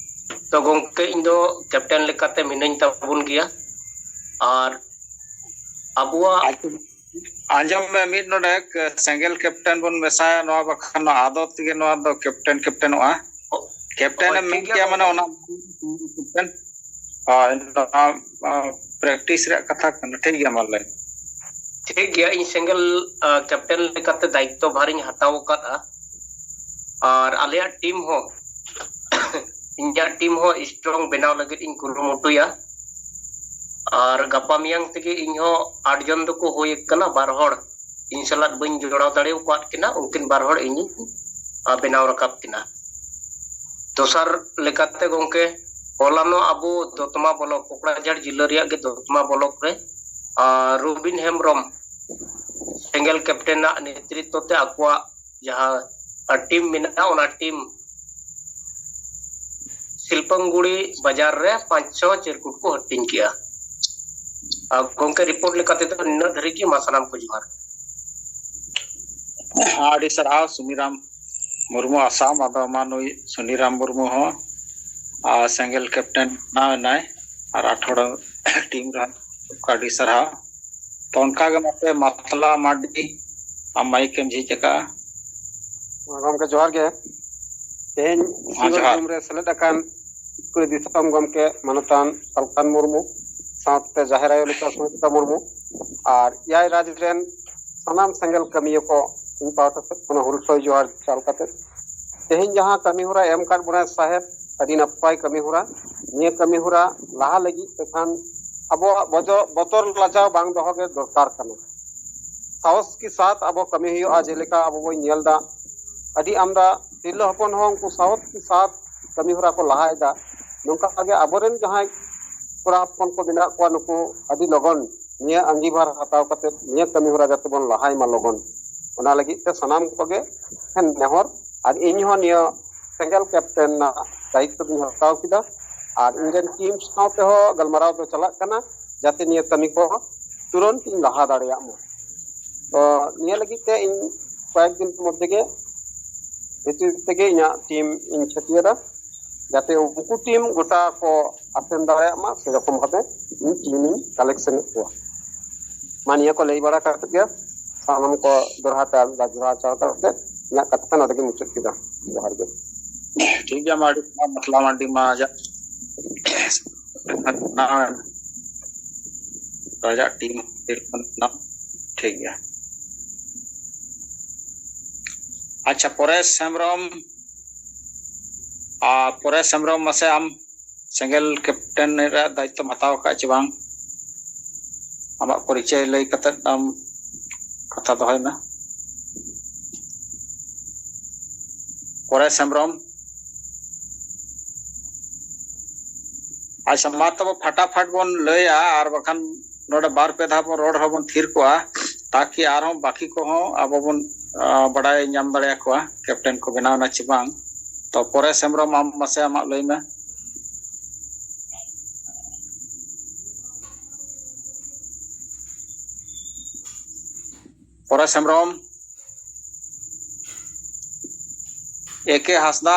ᱛᱚ ᱜᱚᱢᱠᱮ, ᱤᱧ ᱫᱚ ᱠᱮᱯᱴᱮᱱ ᱞᱮᱠᱟᱛᱮ ᱢᱤᱱᱟᱹᱧ ᱛᱟᱵᱚᱱ ᱜᱮᱭᱟ᱾ ᱟᱨ ᱟᱵᱚᱣᱟᱜ ᱟᱪᱪᱷᱟ, ᱟᱸᱡᱚᱢ ᱢᱮ ᱢᱤᱫ ᱱᱚᱰᱮ, ᱥᱮᱸᱜᱮᱞ ᱠᱮᱯᱴᱮᱱ ᱵᱚᱱ ᱢᱮᱥᱟᱭᱟ, ᱱᱚᱣᱟ ᱵᱟᱠᱷᱟᱱ ᱱᱚᱣᱟ ᱟᱫᱚ ᱛᱮᱜᱮ ᱱᱚᱣᱟ ᱫᱚ ᱠᱮᱯᱴᱮᱱ ᱠᱮᱯᱴᱮᱱᱚᱜᱼᱟ᱾ ᱠᱮᱯᱴᱮᱱ ᱦᱳᱭ, ᱮᱢ ᱴᱷᱤᱠ ᱢᱮᱱ ᱜᱮᱭᱟ ᱠᱮᱭᱟ ᱢᱟᱱᱮ ᱜᱚᱢᱠᱮ᱾ ᱚᱱᱟ ᱠᱮᱯᱴᱮᱱ᱾ ᱦᱳᱭ, ᱱᱚᱣᱟ, ᱟ, ᱯᱨᱮᱠᱴᱤᱥ ᱨᱮᱭᱟᱜ ᱠᱟᱛᱷᱟ ᱠᱟᱱᱟ᱾ ᱴᱷᱤᱠ ᱜᱮᱭᱟ, ᱢᱟ ᱞᱟᱹᱭ᱾ ᱴᱷᱤᱠ ᱜᱮᱭᱟ, ᱤᱧ ᱥᱮᱸᱜᱮᱞ, ᱟ, ᱠᱮᱯᱴᱮᱱ ᱞᱮᱠᱟᱛᱮ ᱫᱟᱭᱤᱛᱛᱚ ᱵᱷᱟᱨᱤᱧ ᱦᱟᱛᱟᱣ ᱟᱠᱟᱫᱼᱟ᱾ ᱟᱨ ᱟᱞᱮᱭᱟᱜ ᱴᱤᱢ ᱦᱚᱸ, ᱤᱧᱟᱹᱜ ᱴᱤᱢ ᱦᱚᱸ ᱥᱴᱨᱚᱝ ᱵᱮᱱᱟᱣ ᱞᱟᱹᱜᱤᱫ ᱤᱧ ᱠᱩᱨᱩᱢᱩᱴᱩᱭᱟ᱾ ᱟᱨ ᱜᱟᱯᱟ ᱢᱮᱭᱟᱝ ᱛᱮᱜᱮ ᱤᱧ ᱦᱚᱸ ᱟᱴ ᱡᱚᱱ ᱫᱚᱠᱚ ᱦᱩᱭ ᱟᱠᱟᱱᱟ, ᱵᱟᱨ ᱦᱚᱲ ᱤᱧ ᱥᱟᱞᱟᱜ ᱵᱟᱹᱧ ᱡᱚᱲᱟᱣ ᱫᱟᱲᱮ ᱟᱠᱟᱫ ᱠᱤᱱᱟ, ᱩᱱᱠᱤᱱ ᱵᱟᱨ ᱦᱚᱲ ᱤᱧᱤᱧ, ᱟ, ᱵᱮᱱᱟᱣ ᱨᱟᱠᱟᱵ ᱠᱤᱱᱟ᱾ ᱫᱚᱥᱟᱨ ᱞᱮᱠᱟᱛᱮ ᱜᱚᱢᱠᱮ, ᱦᱚᱞᱟᱱᱚᱜ ᱟᱵᱚ ᱫᱚᱛᱢᱟ ᱵᱞᱚᱠ, ᱠᱚᱠᱲᱟᱡᱷᱟᱲ ᱡᱤᱞᱟᱹ ᱨᱮᱭᱟᱜ ᱜᱮ ᱫᱚᱛᱢᱟ ᱵᱞᱚᱠ ᱨᱮ, ᱟ, ᱨᱩᱵᱤᱱ ᱦᱮᱢᱵᱨᱚᱢ ᱥᱮᱸᱜᱮᱞ ᱠᱮᱯᱴᱮᱱᱟᱜ ᱱᱮᱛᱨᱤᱛᱵ ᱛᱮ ᱟᱠᱚᱣᱟᱜ ᱡᱟᱦᱟᱸ, ᱟ, ᱴᱤᱢ ᱢᱮᱱᱟᱜᱼᱟ, ᱚᱱᱟ ᱴᱤᱢ ᱥᱤᱞᱯᱟᱝᱜᱩᱲᱤ ᱵᱟᱡᱟᱨ ᱨᱮ ᱯᱟᱸᱪ ᱪᱷᱚ ᱪᱤᱨᱠᱩᱴ ᱠᱚ ᱦᱟᱹᱴᱤᱧ ᱠᱮᱜᱼᱟ᱾ ᱟᱨ ᱜᱚᱢᱠᱮ, ᱨᱤᱯᱳᱨᱴ ᱞᱮᱠᱟ ᱛᱮᱫᱚ ᱱᱤᱱᱟᱹᱜ ᱫᱷᱟᱹᱨᱤᱡ ᱜᱮ᱾ ᱢᱟ ᱥᱟᱱᱟᱢ ᱠᱚ ᱡᱚᱦᱟᱨ᱾ ᱟᱹᱰᱤ ᱥᱟᱨᱦᱟᱣ ᱥᱩᱱᱤᱨᱟᱢ ᱢᱩᱨᱢᱩ, ᱟᱥᱟᱢ᱾ ᱟᱫᱚ ᱢᱟ ᱱᱩᱭ ᱥᱩᱱᱤᱨᱟᱢ ᱢᱩᱨᱢᱩ ᱦᱚᱸ, ᱟᱨ, ᱥᱮᱸᱜᱮᱞ ᱠᱮᱯᱴᱮᱱ ᱵᱮᱱᱟᱣ ᱮᱱᱟᱭ ᱟᱨ ᱟᱴᱷᱟᱨᱚ ᱴᱤᱢ ᱨᱮ ᱟᱹᱰᱤ ᱥᱟᱨᱦᱟᱣ᱾ ᱛᱚ ᱚᱱᱠᱟ ᱜᱮ ᱢᱟᱥᱮ ᱢᱟᱛᱞᱟ ᱢᱟᱨᱰᱤ, ᱟᱢ ᱢᱟᱭᱤᱠ ᱮᱢ ᱡᱷᱤᱡ ᱟᱠᱟᱫᱼᱟ᱾ ᱜᱚᱢᱠᱮ ᱡᱚᱦᱟᱨ ᱜᱮ᱾ ᱛᱮᱦᱮᱧ ᱦᱮᱸ, ᱡᱚᱦᱟᱨ᱾ ᱥᱤᱸᱜᱟᱹᱲ ᱨᱮ ᱥᱮᱞᱮᱫ ᱟᱠᱟᱱ ᱠᱩᱲᱤ ᱫᱤᱥᱚᱢ ᱜᱚᱢᱠᱮ ᱢᱟᱱᱚᱛᱟᱱ ᱥᱟᱞᱠᱷᱟᱱ ᱢᱩᱨᱢᱩ ᱥᱟᱶᱛᱮ ᱡᱟᱦᱮᱨ ᱟᱭᱳ ᱞᱤᱴᱟ ᱥᱩᱱᱤᱛᱟ ᱢᱩᱨᱢᱩ ᱟᱨ ᱮᱭᱟᱭ ᱨᱟᱡᱽ ᱨᱮᱱ ᱥᱟᱱᱟᱢ ᱥᱮᱸᱜᱮᱞ ᱠᱟᱹᱢᱤᱭᱟᱹ ᱠᱚ ᱤᱧ ᱯᱟᱦᱴᱟ ᱥᱮᱫ ᱠᱷᱚᱱ ᱦᱩᱞ ᱥᱟᱹᱭ ᱡᱚᱦᱟᱨ ᱪᱟᱞ ᱠᱟᱛᱮ, ᱛᱮᱦᱮᱧ ᱡᱟᱦᱟᱸ ᱠᱟᱹᱢᱤ ᱦᱚᱨᱟ ᱮᱢ ᱟᱠᱟᱫ ᱵᱚᱱᱟᱭ ᱥᱟᱦᱮᱵᱽ, ᱟᱹᱰᱤ ᱱᱟᱯᱟᱭ ᱠᱟᱹᱢᱤ ᱦᱚᱨᱟ᱾ ᱱᱤᱭᱟᱹ ᱠᱟᱹᱢᱤ ᱦᱚᱨᱟ ᱞᱟᱦᱟ ᱞᱟᱹᱜᱤᱫ ᱛᱮᱠᱷᱟᱱ ᱟᱵᱚᱣᱟᱜ ᱵᱚᱡᱚ-, ᱵᱚᱛᱚᱨ ᱞᱟᱡᱟᱣ ᱵᱟᱝ ᱫᱚᱦᱚ ᱜᱮ ᱫᱚᱨᱠᱟᱨ ᱠᱟᱱᱟ᱾ ᱥᱟᱦᱚᱥ ᱠᱮ ᱥᱟᱛᱷ ᱟᱵᱚ ᱠᱟᱹᱢᱤ ᱦᱩᱭᱩᱜᱼᱟ᱾ ᱡᱮᱞᱮᱠᱟ ᱟᱵᱚ ᱵᱚᱱ ᱧᱮᱞ ᱮᱫᱟ, ᱟᱹᱰᱤ ᱟᱢᱫᱟ ᱛᱤᱨᱞᱟᱹ ᱦᱚᱯᱚᱱ ᱦᱚᱸ ᱩᱱᱠᱩ ᱥᱟᱦᱚᱥ ᱠᱮ ᱥᱟᱛᱷ ᱠᱟᱹᱢᱤ ᱦᱚᱨᱟ ᱠᱚ ᱞᱟᱦᱟᱭᱮᱫᱟ᱾ ᱱᱚᱝᱠᱟ ᱜᱮ ᱟᱵᱚᱨᱮᱱ ᱡᱟᱦᱟᱸᱭ ᱠᱚᱲᱟ ᱦᱚᱯᱚᱱ ᱠᱚ ᱢᱮᱱᱟᱜ ᱠᱚᱣᱟ, ᱱᱩᱠᱩ ᱟᱹᱰᱤ ᱞᱚᱜᱚᱱ ᱱᱤᱭᱟᱹ ᱟᱸᱜᱤᱵᱷᱟᱨ ᱦᱟᱛᱟᱣ ᱠᱟᱛᱮ ᱱᱤᱭᱟᱹ ᱠᱟᱹᱢᱤ ᱦᱚᱨᱟ ᱡᱟᱛᱮ ᱵᱚᱱ ᱞᱟᱦᱟᱭ ᱢᱟ ᱞᱚᱜᱚᱱ, ᱚᱱᱟ ᱞᱟᱹᱜᱤᱫ ᱛᱮ ᱥᱟᱱᱟᱢ ᱠᱚᱜᱮ ᱱᱮᱦᱚᱨ᱾ ᱟᱨ ᱤᱧ ᱦᱚᱸ ᱱᱤᱭᱟᱹ ᱥᱮᱸᱜᱮᱞ ᱠᱮᱯᱴᱮᱱ ᱨᱮᱱᱟᱜ ᱫᱟᱭᱤᱛᱛᱚ ᱫᱚᱧ ᱦᱟᱛᱟᱣ ᱠᱮᱫᱟ᱾ ᱟᱨ ᱤᱧ ᱨᱮᱱ ᱴᱤᱢ ᱥᱟᱶ ᱛᱮᱦᱚᱸ ᱜᱟᱞᱢᱟᱨᱟᱣ ᱫᱚ ᱪᱟᱞᱟᱜ ᱠᱟᱱᱟ, ᱡᱟᱛᱮ ᱱᱤᱭᱟᱹ ᱠᱟᱹᱢᱤ ᱠᱚ ᱛᱩᱨᱟᱹᱱᱛ ᱤᱧ ᱞᱟᱦᱟ ᱫᱟᱲᱮᱭᱟᱜ ᱢᱟ᱾ ᱛᱚ ᱱᱤᱭᱟᱹ ᱞᱟᱹᱜᱤᱫ ᱛᱮ ᱤᱧ ᱠᱚᱭᱮᱠ ᱫᱤᱱ ᱢᱚᱫᱽᱫᱷᱮ ᱜᱮ, ᱵᱷᱤᱛᱤᱨ ᱛᱮᱜᱮ ᱤᱧᱟᱹᱜ ᱴᱤᱢ ᱤᱧ ᱪᱷᱟᱹᱴᱭᱟᱹᱨᱟ, ᱡᱟᱛᱮ ᱩᱱᱠᱩ ᱴᱤᱢ ᱜᱚᱴᱟ ᱠᱚ ᱟᱥᱮᱱ ᱫᱟᱲᱮᱭᱟᱜ ᱢᱟ, ᱥᱮᱨᱚᱠᱚᱢ ᱵᱷᱟᱵᱮ ᱤᱧ ᱴᱤᱢ ᱤᱧ ᱠᱟᱞᱮᱠᱥᱚᱱ ᱮᱫ ᱠᱚᱣᱟ᱾ ᱢᱟ ᱱᱤᱭᱟᱹ ᱠᱚ ᱞᱟᱹᱭ ᱵᱟᱲᱟ ᱠᱟᱛᱮ ᱜᱮ ᱥᱟᱱᱟᱢ ᱠᱚ ᱫᱚᱦᱲᱟ ᱛᱮ ᱟᱨ ᱢᱤᱫ ᱫᱷᱟᱣ ᱡᱚᱦᱟᱨ ᱪᱟᱞ ᱠᱟᱛᱮ ᱤᱧᱟᱹᱜ ᱠᱟᱛᱷᱟ ᱱᱚᱰᱮ ᱜᱤᱧ ᱢᱩᱪᱟᱹᱫ ᱠᱮᱫᱟ᱾ ᱡᱚᱦᱟᱨ ᱜᱮ᱾ ᱴᱷᱤᱠ ᱜᱮᱭᱟ, ᱢᱟ ᱟᱹᱰᱤ ᱢᱟ ᱢᱚᱥᱞᱟ ᱢᱟᱱᱰᱤ ᱢᱟ ᱟᱡᱟᱜ ᱟᱡᱟᱜ ᱴᱤᱢ ᱴᱷᱤᱠ ᱜᱮᱭᱟ᱾ ᱟᱪᱪᱷᱟ, ᱯᱚᱨᱮᱥ ᱦᱮᱢᱵᱨᱚᱢ, ᱟᱨ ᱯᱚᱨᱮᱥ ᱦᱮᱢᱵᱨᱚᱢ, ᱢᱟᱥᱮ ᱟᱢ ᱥᱮᱸᱜᱮᱞ ᱠᱮᱯᱴᱮᱱ ᱨᱮᱭᱟᱜ ᱫᱟᱭᱤᱛᱛᱚᱢ ᱦᱟᱛᱟᱣ ᱟᱠᱟᱫ ᱪᱮ ᱵᱟᱝ? ᱟᱢᱟᱜ ᱯᱚᱨᱤᱪᱚᱭ ᱞᱟᱹᱭ ᱠᱟᱛᱮ ᱟᱢ ᱠᱟᱛᱷᱟ ᱫᱚᱦᱚᱭ ᱢᱮ᱾ ᱯᱚᱨᱮᱥ ᱦᱮᱢᱵᱨᱚᱢ᱾ ᱟᱪᱪᱷᱟ, ᱢᱟ ᱛᱚᱵᱮ ᱯᱷᱟᱴᱟᱯᱷᱟᱴ ᱵᱚᱱ ᱞᱟᱹᱭᱟ, ᱟᱨ ᱵᱟᱠᱷᱟᱱ ᱱᱚᱰᱮ ᱵᱟᱨ ᱯᱮ ᱫᱷᱟᱣ ᱵᱚᱱ ᱨᱚᱲ ᱦᱚᱸᱵᱚᱱ ᱛᱷᱤᱨ ᱠᱚᱜᱼᱟ, ᱛᱟᱠᱤ ᱟᱨᱦᱚᱸ ᱵᱟᱹᱠᱤ ᱠᱚᱦᱚᱸ ᱟᱵᱚ ᱵᱚᱱ, ᱟ, ᱵᱟᱰᱟᱭ ᱧᱟᱢ ᱫᱟᱲᱮᱭᱟᱠᱚᱣᱟ ᱠᱮᱯᱴᱮᱱ ᱠᱚ ᱵᱮᱱᱟᱣ ᱮᱱᱟ ᱪᱮ ᱵᱟᱝ᱾ ᱛᱚ ᱯᱚᱨᱮᱥ ᱦᱮᱢᱵᱨᱚᱢ, ᱟᱢ ᱢᱟᱥᱮ ᱟᱢᱟᱜ ᱞᱟᱹᱭ ᱢᱮ᱾ ᱯᱚᱨᱮᱥ ᱦᱮᱢᱵᱨᱚᱢ, ᱮ ᱠᱮ ᱦᱟᱸᱥᱫᱟ,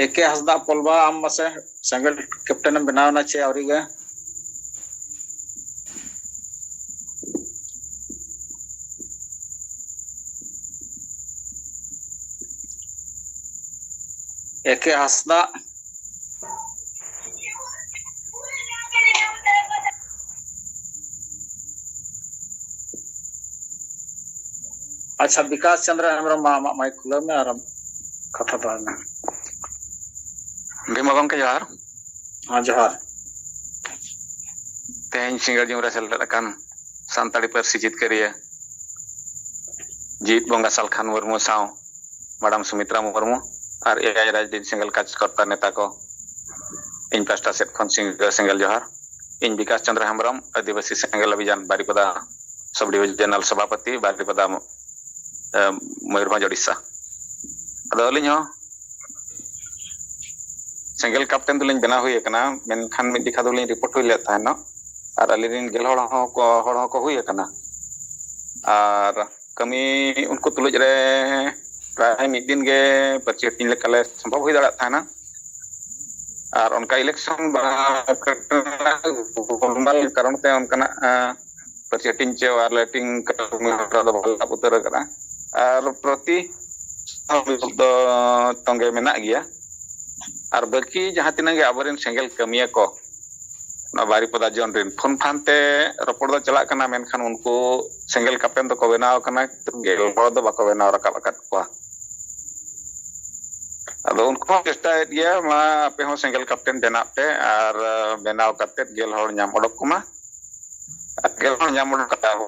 ᱮ ᱠᱮ ᱦᱟᱸᱥᱫᱟ ᱯᱚᱞᱵᱟ, ᱟᱢ ᱢᱟᱥᱮ ᱥᱮᱸᱜᱮᱞ ᱠᱮᱯᱴᱮᱱ ᱮᱢ ᱵᱮᱱᱟᱣ ᱮᱱᱟ ᱪᱮ ᱟᱹᱣᱨᱤ ᱜᱮ? ᱮ ᱠᱮ ᱦᱟᱸᱥᱫᱟ᱾ ᱟᱪᱪᱷᱟ, ᱵᱤᱠᱟᱥ ᱪᱚᱱᱫᱨᱚ ᱦᱮᱢᱵᱨᱚᱢ, ᱢᱟ ᱟᱢᱟᱜ ᱢᱟᱭᱤᱠ ᱠᱷᱩᱞᱟᱹᱣ ᱢᱮ ᱟᱨ ᱠᱟᱛᱷᱟ ᱫᱚᱦᱚᱭ ᱢᱮ᱾ ᱵᱷᱤᱢᱟ ᱜᱚᱢᱠᱮ, ᱡᱚᱦᱟᱨ᱾ ᱦᱮᱸ, ᱡᱚᱦᱟᱨ᱾ ᱛᱮᱦᱮᱧ ᱥᱤᱸᱜᱟᱹᱲ ᱧᱩᱨ ᱨᱮ ᱥᱮᱞᱮᱫ ᱟᱠᱟᱱ ᱥᱟᱱᱛᱟᱲᱤ ᱯᱟᱹᱨᱥᱤ ᱡᱤᱛᱠᱟᱹᱨᱤᱭᱟᱹ ᱡᱤᱣᱤᱫ ᱵᱚᱸᱜᱟ ᱥᱟᱞᱠᱷᱟᱱ ᱢᱩᱨᱢᱩ ᱥᱟᱶ ᱢᱟᱰᱟᱢ ᱥᱩᱢᱤᱛᱨᱟ ᱢᱩᱨᱢᱩ ᱟᱨ ᱮᱭᱟᱭ ᱨᱟᱡᱽᱱᱤᱛᱤ ᱥᱮᱸᱜᱮᱞ ᱠᱟᱡᱽᱠᱚᱨᱛᱟ ᱱᱮᱛᱟ ᱠᱚ, ᱤᱧ ᱯᱟᱥᱴᱟ ᱥᱮᱫ ᱠᱷᱚᱱ ᱥᱤᱸᱜᱟᱹᱲ ᱥᱮᱸᱜᱮᱞ ᱡᱚᱦᱟᱨ᱾ ᱤᱧ ᱵᱤᱠᱟᱥ ᱪᱚᱸᱫᱽᱨᱚ ᱦᱮᱢᱵᱨᱚᱢ, ᱟᱹᱫᱤᱵᱟᱹᱥᱤ ᱥᱮᱸᱜᱮᱞ ᱚᱵᱷᱤᱡᱟᱱ ᱵᱟᱨᱤᱯᱟᱫᱟ ᱥᱚᱵᱽ ᱰᱤᱵᱤᱡᱚᱱᱟᱞ ᱥᱚᱵᱷᱟᱯᱚᱛᱤ, ᱵᱟᱨᱤᱯᱟᱫᱟ, ᱮ, ᱢᱚᱭᱩᱨᱵᱷᱚᱸᱡᱽ, ᱳᱰᱤᱥᱟ᱾ ᱟᱫᱚ ᱟᱹᱞᱤᱧ ᱦᱚᱸ ᱥᱮᱸᱜᱮᱞ ᱠᱟᱯᱴᱮᱱ ᱫᱚᱞᱤᱧ ᱵᱮᱱᱟᱣ ᱦᱩᱭ ᱟᱠᱟᱱᱟ, ᱢᱮᱱᱠᱷᱟᱱ ᱢᱤᱫ ᱡᱮᱠᱷᱟ ᱫᱚᱞᱤᱧ ᱨᱤᱯᱳᱨᱴ ᱦᱩᱭ ᱞᱮᱫ ᱛᱟᱦᱮᱱᱚᱜ, ᱟᱨ ᱟᱹᱞᱤᱧ ᱨᱮᱱ ᱜᱮᱞ ᱦᱚᱲ ᱦᱚᱸ ᱠᱚ, ᱦᱚᱲ ᱦᱚᱸᱠᱚ ᱦᱩᱭ ᱟᱠᱟᱱᱟ᱾ ᱟᱨ ᱠᱟᱹᱢᱤ ᱩᱱᱠᱩ ᱛᱩᱞᱩᱡ ᱨᱮ ᱯᱨᱟᱭ ᱢᱤᱫ ᱫᱤᱱ ᱜᱮ ᱯᱟᱹᱨᱥᱤ ᱦᱟᱹᱴᱤᱧ ᱞᱮᱠᱟᱞᱮ ᱥᱚᱢᱵᱷᱚᱵ ᱦᱩᱭ ᱫᱟᱲᱮᱭᱟᱜ ᱛᱟᱦᱮᱱᱟ᱾ ᱟᱨ ᱚᱱᱠᱟ ᱤᱞᱮᱠᱥᱚᱱ ᱵᱟᱝ ᱠᱟᱨᱚᱱ ᱛᱮ ᱚᱱᱠᱟᱱᱟᱜ, ᱟᱸ, ᱯᱟᱹᱨᱥᱤ ᱦᱟᱹᱴᱤᱧ ᱪᱮ ᱚᱣᱟᱨ ᱞᱮᱴᱤᱝ ᱠᱟᱹᱢᱤ ᱦᱚᱨᱟ ᱫᱚ ᱵᱟᱞᱮ ᱮᱦᱚᱵ ᱩᱛᱟᱹᱨ ᱟᱠᱟᱫᱼᱟ᱾ ᱟᱨ ᱯᱨᱚᱛᱤ ᱫᱚ ᱛᱚᱸᱜᱮ ᱢᱮᱱᱟᱜ ᱜᱮᱭᱟ᱾ ᱟᱨ ᱵᱟᱹᱠᱤ ᱡᱟᱦᱟᱸ ᱛᱤᱱᱟᱹᱜ ᱜᱮ ᱟᱵᱚᱨᱮᱱ ᱥᱮᱸᱜᱮᱞ ᱠᱟᱹᱢᱤᱭᱟᱹ ᱠᱚ, ᱚᱱᱟ ᱵᱟᱨᱤᱯᱚᱫᱟ ᱡᱳᱱ ᱨᱮᱱ ᱯᱷᱳᱱ ᱯᱷᱟᱱ ᱛᱮ ᱨᱚᱯᱚᱲ ᱫᱚ ᱪᱟᱞᱟᱜ ᱠᱟᱱᱟ, ᱢᱮᱱᱠᱷᱟᱱ ᱩᱱᱠᱩ ᱥᱮᱸᱜᱮᱞ ᱠᱟᱯᱴᱮᱱ ᱫᱚᱠᱚ ᱵᱮᱱᱟᱣ ᱟᱠᱟᱱᱟ, ᱠᱤᱱᱛᱩ ᱜᱮᱞ ᱦᱚᱲ ᱫᱚ ᱵᱟᱠᱚ ᱵᱮᱱᱟᱣ ᱨᱟᱠᱟᱵ ᱟᱠᱟᱫ ᱠᱚᱣᱟ᱾ ᱟᱫᱚ ᱩᱱᱠᱩ ᱦᱚᱸ ᱪᱮᱥᱴᱟᱭᱮᱫ ᱜᱮᱭᱟ, ᱢᱟ ᱟᱯᱮ ᱦᱚᱸ ᱥᱮᱸᱜᱮᱞ ᱠᱟᱯᱴᱮᱱ ᱵᱮᱱᱟᱜ ᱯᱮ ᱟᱨ, ᱟᱸ, ᱵᱮᱱᱟᱣ ᱠᱟᱛᱮᱫ ᱜᱮᱞ ᱦᱚᱲ ᱧᱟᱢ ᱚᱰᱚᱠ ᱠᱚᱢᱟ᱾ ᱟᱨ ᱜᱮᱞ ᱦᱚᱲ ᱧᱟᱢ ᱚᱰᱚᱠ ᱠᱟᱛᱮ ᱟᱵᱚ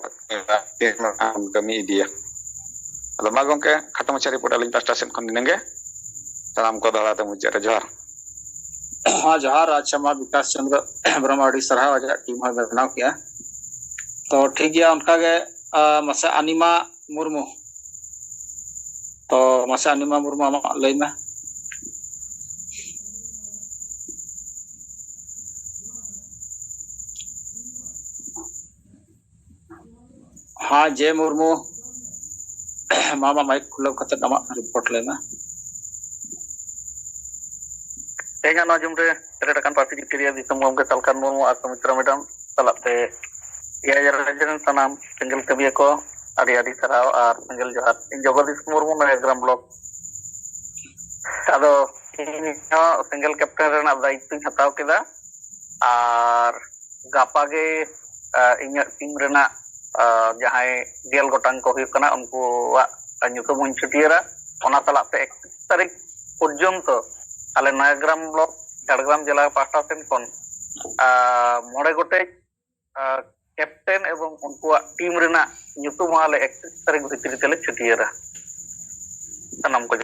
ᱛᱤᱱ ᱢᱟᱨᱟᱝ ᱵᱚᱱ ᱠᱟᱹᱢᱤ ᱤᱫᱤᱭᱟ᱾ ᱟᱫᱚ ᱢᱟ ᱜᱚᱢᱠᱮ, ᱠᱷᱟᱴᱚ ᱢᱟᱪᱷᱟ ᱨᱤᱯᱳᱨᱴ ᱟᱹᱞᱤᱧ ᱯᱟᱥᱴᱟ ᱥᱮᱫ ᱠᱷᱚᱱ ᱱᱤᱱᱟᱹᱜ ᱜᱮ᱾ ᱥᱟᱱᱟᱢ ᱠᱚ ᱫᱟᱬᱟ ᱛᱮ ᱢᱩᱪᱟᱹᱫ ᱨᱮ ᱡᱚᱦᱟᱨ᱾ ᱦᱮᱸ, ᱡᱚᱦᱟᱨ᱾ ᱟᱪᱪᱷᱟ, ᱢᱟ ᱵᱤᱠᱟᱥ ᱪᱚᱸᱫᱽᱨᱚ ᱦᱮᱢᱵᱨᱚᱢ, ᱟᱹᱰᱤ ᱥᱟᱨᱦᱟᱣ, ᱟᱡᱟᱜ ᱴᱤᱢ ᱦᱚᱸᱭ ᱵᱮᱱᱟᱣ ᱠᱮᱜᱼᱟ᱾ ᱛᱚ ᱴᱷᱤᱠ ᱜᱮᱭᱟ, ᱚᱱᱠᱟᱜᱮ, ᱟᱸ, ᱢᱟᱥᱮ ᱟᱱᱤᱢᱟ ᱢᱩᱨᱢᱩ᱾ ᱛᱚ ᱢᱟᱥᱮ ᱟᱱᱤᱢᱟ ᱢᱩᱨᱢᱩ, ᱟᱢᱟᱜ ᱞᱟᱹᱭ ᱢᱮ᱾ ᱦᱮᱸ, ᱡᱮ ᱢᱩᱨᱢᱩ, ᱢᱟ ᱟᱢᱟᱜ ᱢᱟᱭᱤᱠ ᱠᱷᱩᱞᱟᱹᱣ ᱠᱟᱛᱮ ᱟᱢᱟᱜ ᱨᱤᱯᱳᱨᱴ ᱞᱟᱹᱭ ᱢᱮ᱾ ᱛᱮᱦᱮᱧᱟᱜ ᱱᱚᱣᱟ ᱡᱩᱢ ᱨᱮ ᱥᱮᱞᱮᱫ ᱟᱠᱟᱱ ᱯᱟᱹᱨᱥᱤ ᱡᱤᱛᱠᱟᱹᱨᱤᱭᱟᱹ ᱫᱤᱥᱚᱢ ᱜᱚᱢᱠᱮ ᱥᱟᱞᱠᱷᱟᱱ ᱢᱩᱨᱢᱩ ᱟᱨ ᱥᱩᱢᱤᱛᱨᱟ ᱢᱮᱰᱟᱢ ᱥᱟᱞᱟᱜ ᱛᱮ ᱮᱭᱟᱭ ᱨᱟᱡᱽ ᱨᱮᱱ ᱥᱟᱱᱟᱢ ᱥᱮᱸᱜᱮᱞ ᱠᱟᱹᱢᱤᱭᱟᱹ ᱠᱚ ᱟᱹᱰᱤ ᱟᱹᱰᱤ ᱥᱟᱨᱦᱟᱣ ᱟᱨ ᱥᱮᱸᱜᱮᱞ ᱡᱚᱦᱟᱨ᱾ ᱤᱧ ᱡᱚᱜᱚᱫᱤᱥ ᱢᱩᱨᱢᱩ, ᱱᱚᱭᱟᱜᱨᱟᱢ ᱵᱞᱚᱠ᱾ ᱟᱫᱚ ᱤᱧ ᱦᱚᱸ ᱥᱤᱝᱜᱮᱞ ᱠᱮᱯᱴᱮᱱ ᱨᱮᱱᱟᱜ ᱫᱟᱭᱤᱛᱛᱚᱧ ᱦᱟᱛᱟᱣ ᱠᱮᱫᱟ᱾ ᱟᱨ ᱜᱟᱯᱟ ᱜᱮ ᱟᱨ ᱤᱧᱟᱹᱜ ᱴᱤᱢ ᱨᱮᱱᱟᱜ ᱟᱨ ᱡᱟᱦᱟᱸᱭ ᱜᱮᱞ ᱜᱚᱴᱟᱝ ᱠᱚ ᱦᱩᱭᱩᱜ ᱠᱟᱱᱟ, ᱩᱱᱠᱩᱣᱟᱜ ᱧᱩᱛᱩᱢ ᱦᱚᱸᱧ ᱪᱷᱟᱹᱴᱭᱟᱹᱨᱟ᱾ ᱚᱱᱟ ᱥᱟᱞᱟᱜ ᱛᱮ ᱮᱠᱛᱨᱤᱥ ᱛᱟᱹᱨᱤᱠᱷ ᱯᱚᱨᱡᱚᱱᱛᱚ ᱟᱞᱮ ᱱᱚᱭᱟᱜᱨᱟᱢ ᱵᱞᱚᱠ ᱡᱷᱟᱲᱜᱨᱟᱢ ᱡᱮᱞᱟ ᱯᱟᱦᱴᱟ ᱥᱮᱱ ᱠᱷᱚᱱ ᱟᱨ ᱢᱚᱬᱮ ᱜᱚᱴᱮᱡ ᱟᱨ ᱠᱮᱯᱴᱮᱱ ᱮᱵᱚᱝ ᱩᱱᱠᱩᱣᱟᱜ ᱴᱤᱢ ᱨᱮᱱᱟᱜ ᱧᱩᱛᱩᱢ ᱦᱚᱸ ᱟᱞᱮ ᱮᱠᱛᱨᱤᱥ ᱛᱟᱹᱨᱤᱠᱷ ᱵᱷᱤᱛᱨᱤ ᱛᱮᱞᱮ ᱪᱷᱟᱹᱴᱭᱟᱹᱨᱟ᱾ ᱥᱟᱱᱟᱢ ᱠᱚ᱾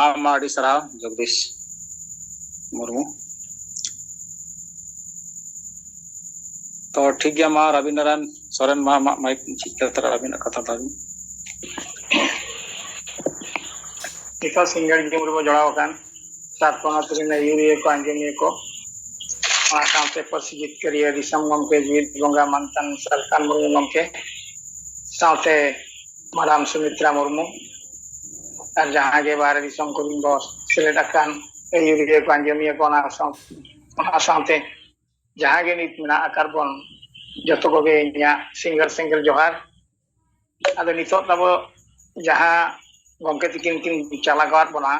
ᱟᱢ ᱟᱹᱰᱤ ᱥᱟᱨᱦᱟᱣ ᱡᱚᱜᱽᱫᱤᱥ ᱢᱩᱨᱢᱩ᱾ ᱛᱚ ᱴᱷᱤᱠ ᱜᱮᱭᱟ, ᱢᱟ ᱨᱚᱵᱤᱱᱫᱨᱚᱱᱟᱛᱷ ᱥᱚᱨᱮᱱ, ᱢᱟ ᱟᱢᱟᱜ ᱢᱟᱭᱤᱠ ᱡᱷᱤᱡ ᱠᱟᱛᱮ ᱟᱹᱵᱤᱱᱟᱜ ᱠᱟᱛᱷᱟ ᱛᱟᱵᱤᱱ᱾ ᱱᱤᱛᱚᱜ ᱥᱤᱝᱜᱟᱲ ᱡᱩᱢ ᱨᱮᱵᱚ ᱡᱚᱲᱟᱣ ᱟᱠᱟᱱ ᱥᱟᱛ ᱯᱚᱱᱚᱛ ᱨᱮᱱ ᱟᱹᱭᱩᱨᱤᱭᱟᱹ ᱠᱚ, ᱟᱸᱡᱚᱢᱤᱭᱟᱹ ᱠᱚ, ᱚᱱᱟ ᱥᱟᱶᱛᱮ ᱯᱟᱹᱨᱥᱤ ᱡᱤᱛᱠᱟᱹᱨᱤᱭᱟᱹ ᱫᱤᱥᱚᱢ ᱜᱚᱢᱠᱮ ᱡᱤᱣᱤᱫ ᱵᱚᱸᱜᱟ ᱢᱟᱱᱛᱟᱱ ᱥᱟᱞᱠᱷᱟᱱ ᱢᱩᱨᱢᱩ ᱜᱚᱢᱠᱮ, ᱥᱟᱶᱛᱮ ᱢᱟᱰᱟᱢ ᱥᱩᱢᱤᱛᱨᱟ ᱢᱩᱨᱢᱩ, ᱟᱨ ᱡᱟᱦᱟᱸ ᱜᱮ ᱵᱟᱦᱨᱮ ᱫᱤᱥᱚᱢ ᱠᱚᱨᱮᱱ ᱵᱚ ᱥᱮᱞᱮᱫ ᱟᱠᱟᱱ ᱟᱹᱭᱩᱨᱤᱭᱟᱹ ᱠᱚ, ᱟᱸᱡᱚᱢᱤᱭᱟᱹ ᱠᱚ, ᱚᱱᱟ ᱥᱟᱶ-, ᱚᱱᱟ ᱥᱟᱶᱛᱮ ᱡᱟᱦᱟᱸ ᱜᱮ ᱱᱤᱛ ᱢᱮᱱᱟᱜ ᱟᱠᱟᱫ ᱵᱚᱱ, ᱡᱚᱛᱚ ᱠᱚᱜᱮ ᱤᱧᱟᱹᱜ ᱥᱤᱝᱜᱟᱲ ᱥᱮᱸᱜᱮᱞ ᱡᱚᱦᱟᱨ᱾ ᱟᱫᱚ ᱱᱤᱛᱚᱜ ᱛᱟᱵᱚ ᱡᱟᱦᱟᱸ ᱜᱚᱢᱠᱮ ᱛᱤᱠᱤᱱ ᱠᱤᱱ ᱪᱟᱞᱟᱣ ᱟᱠᱟᱫ ᱵᱚᱱᱟ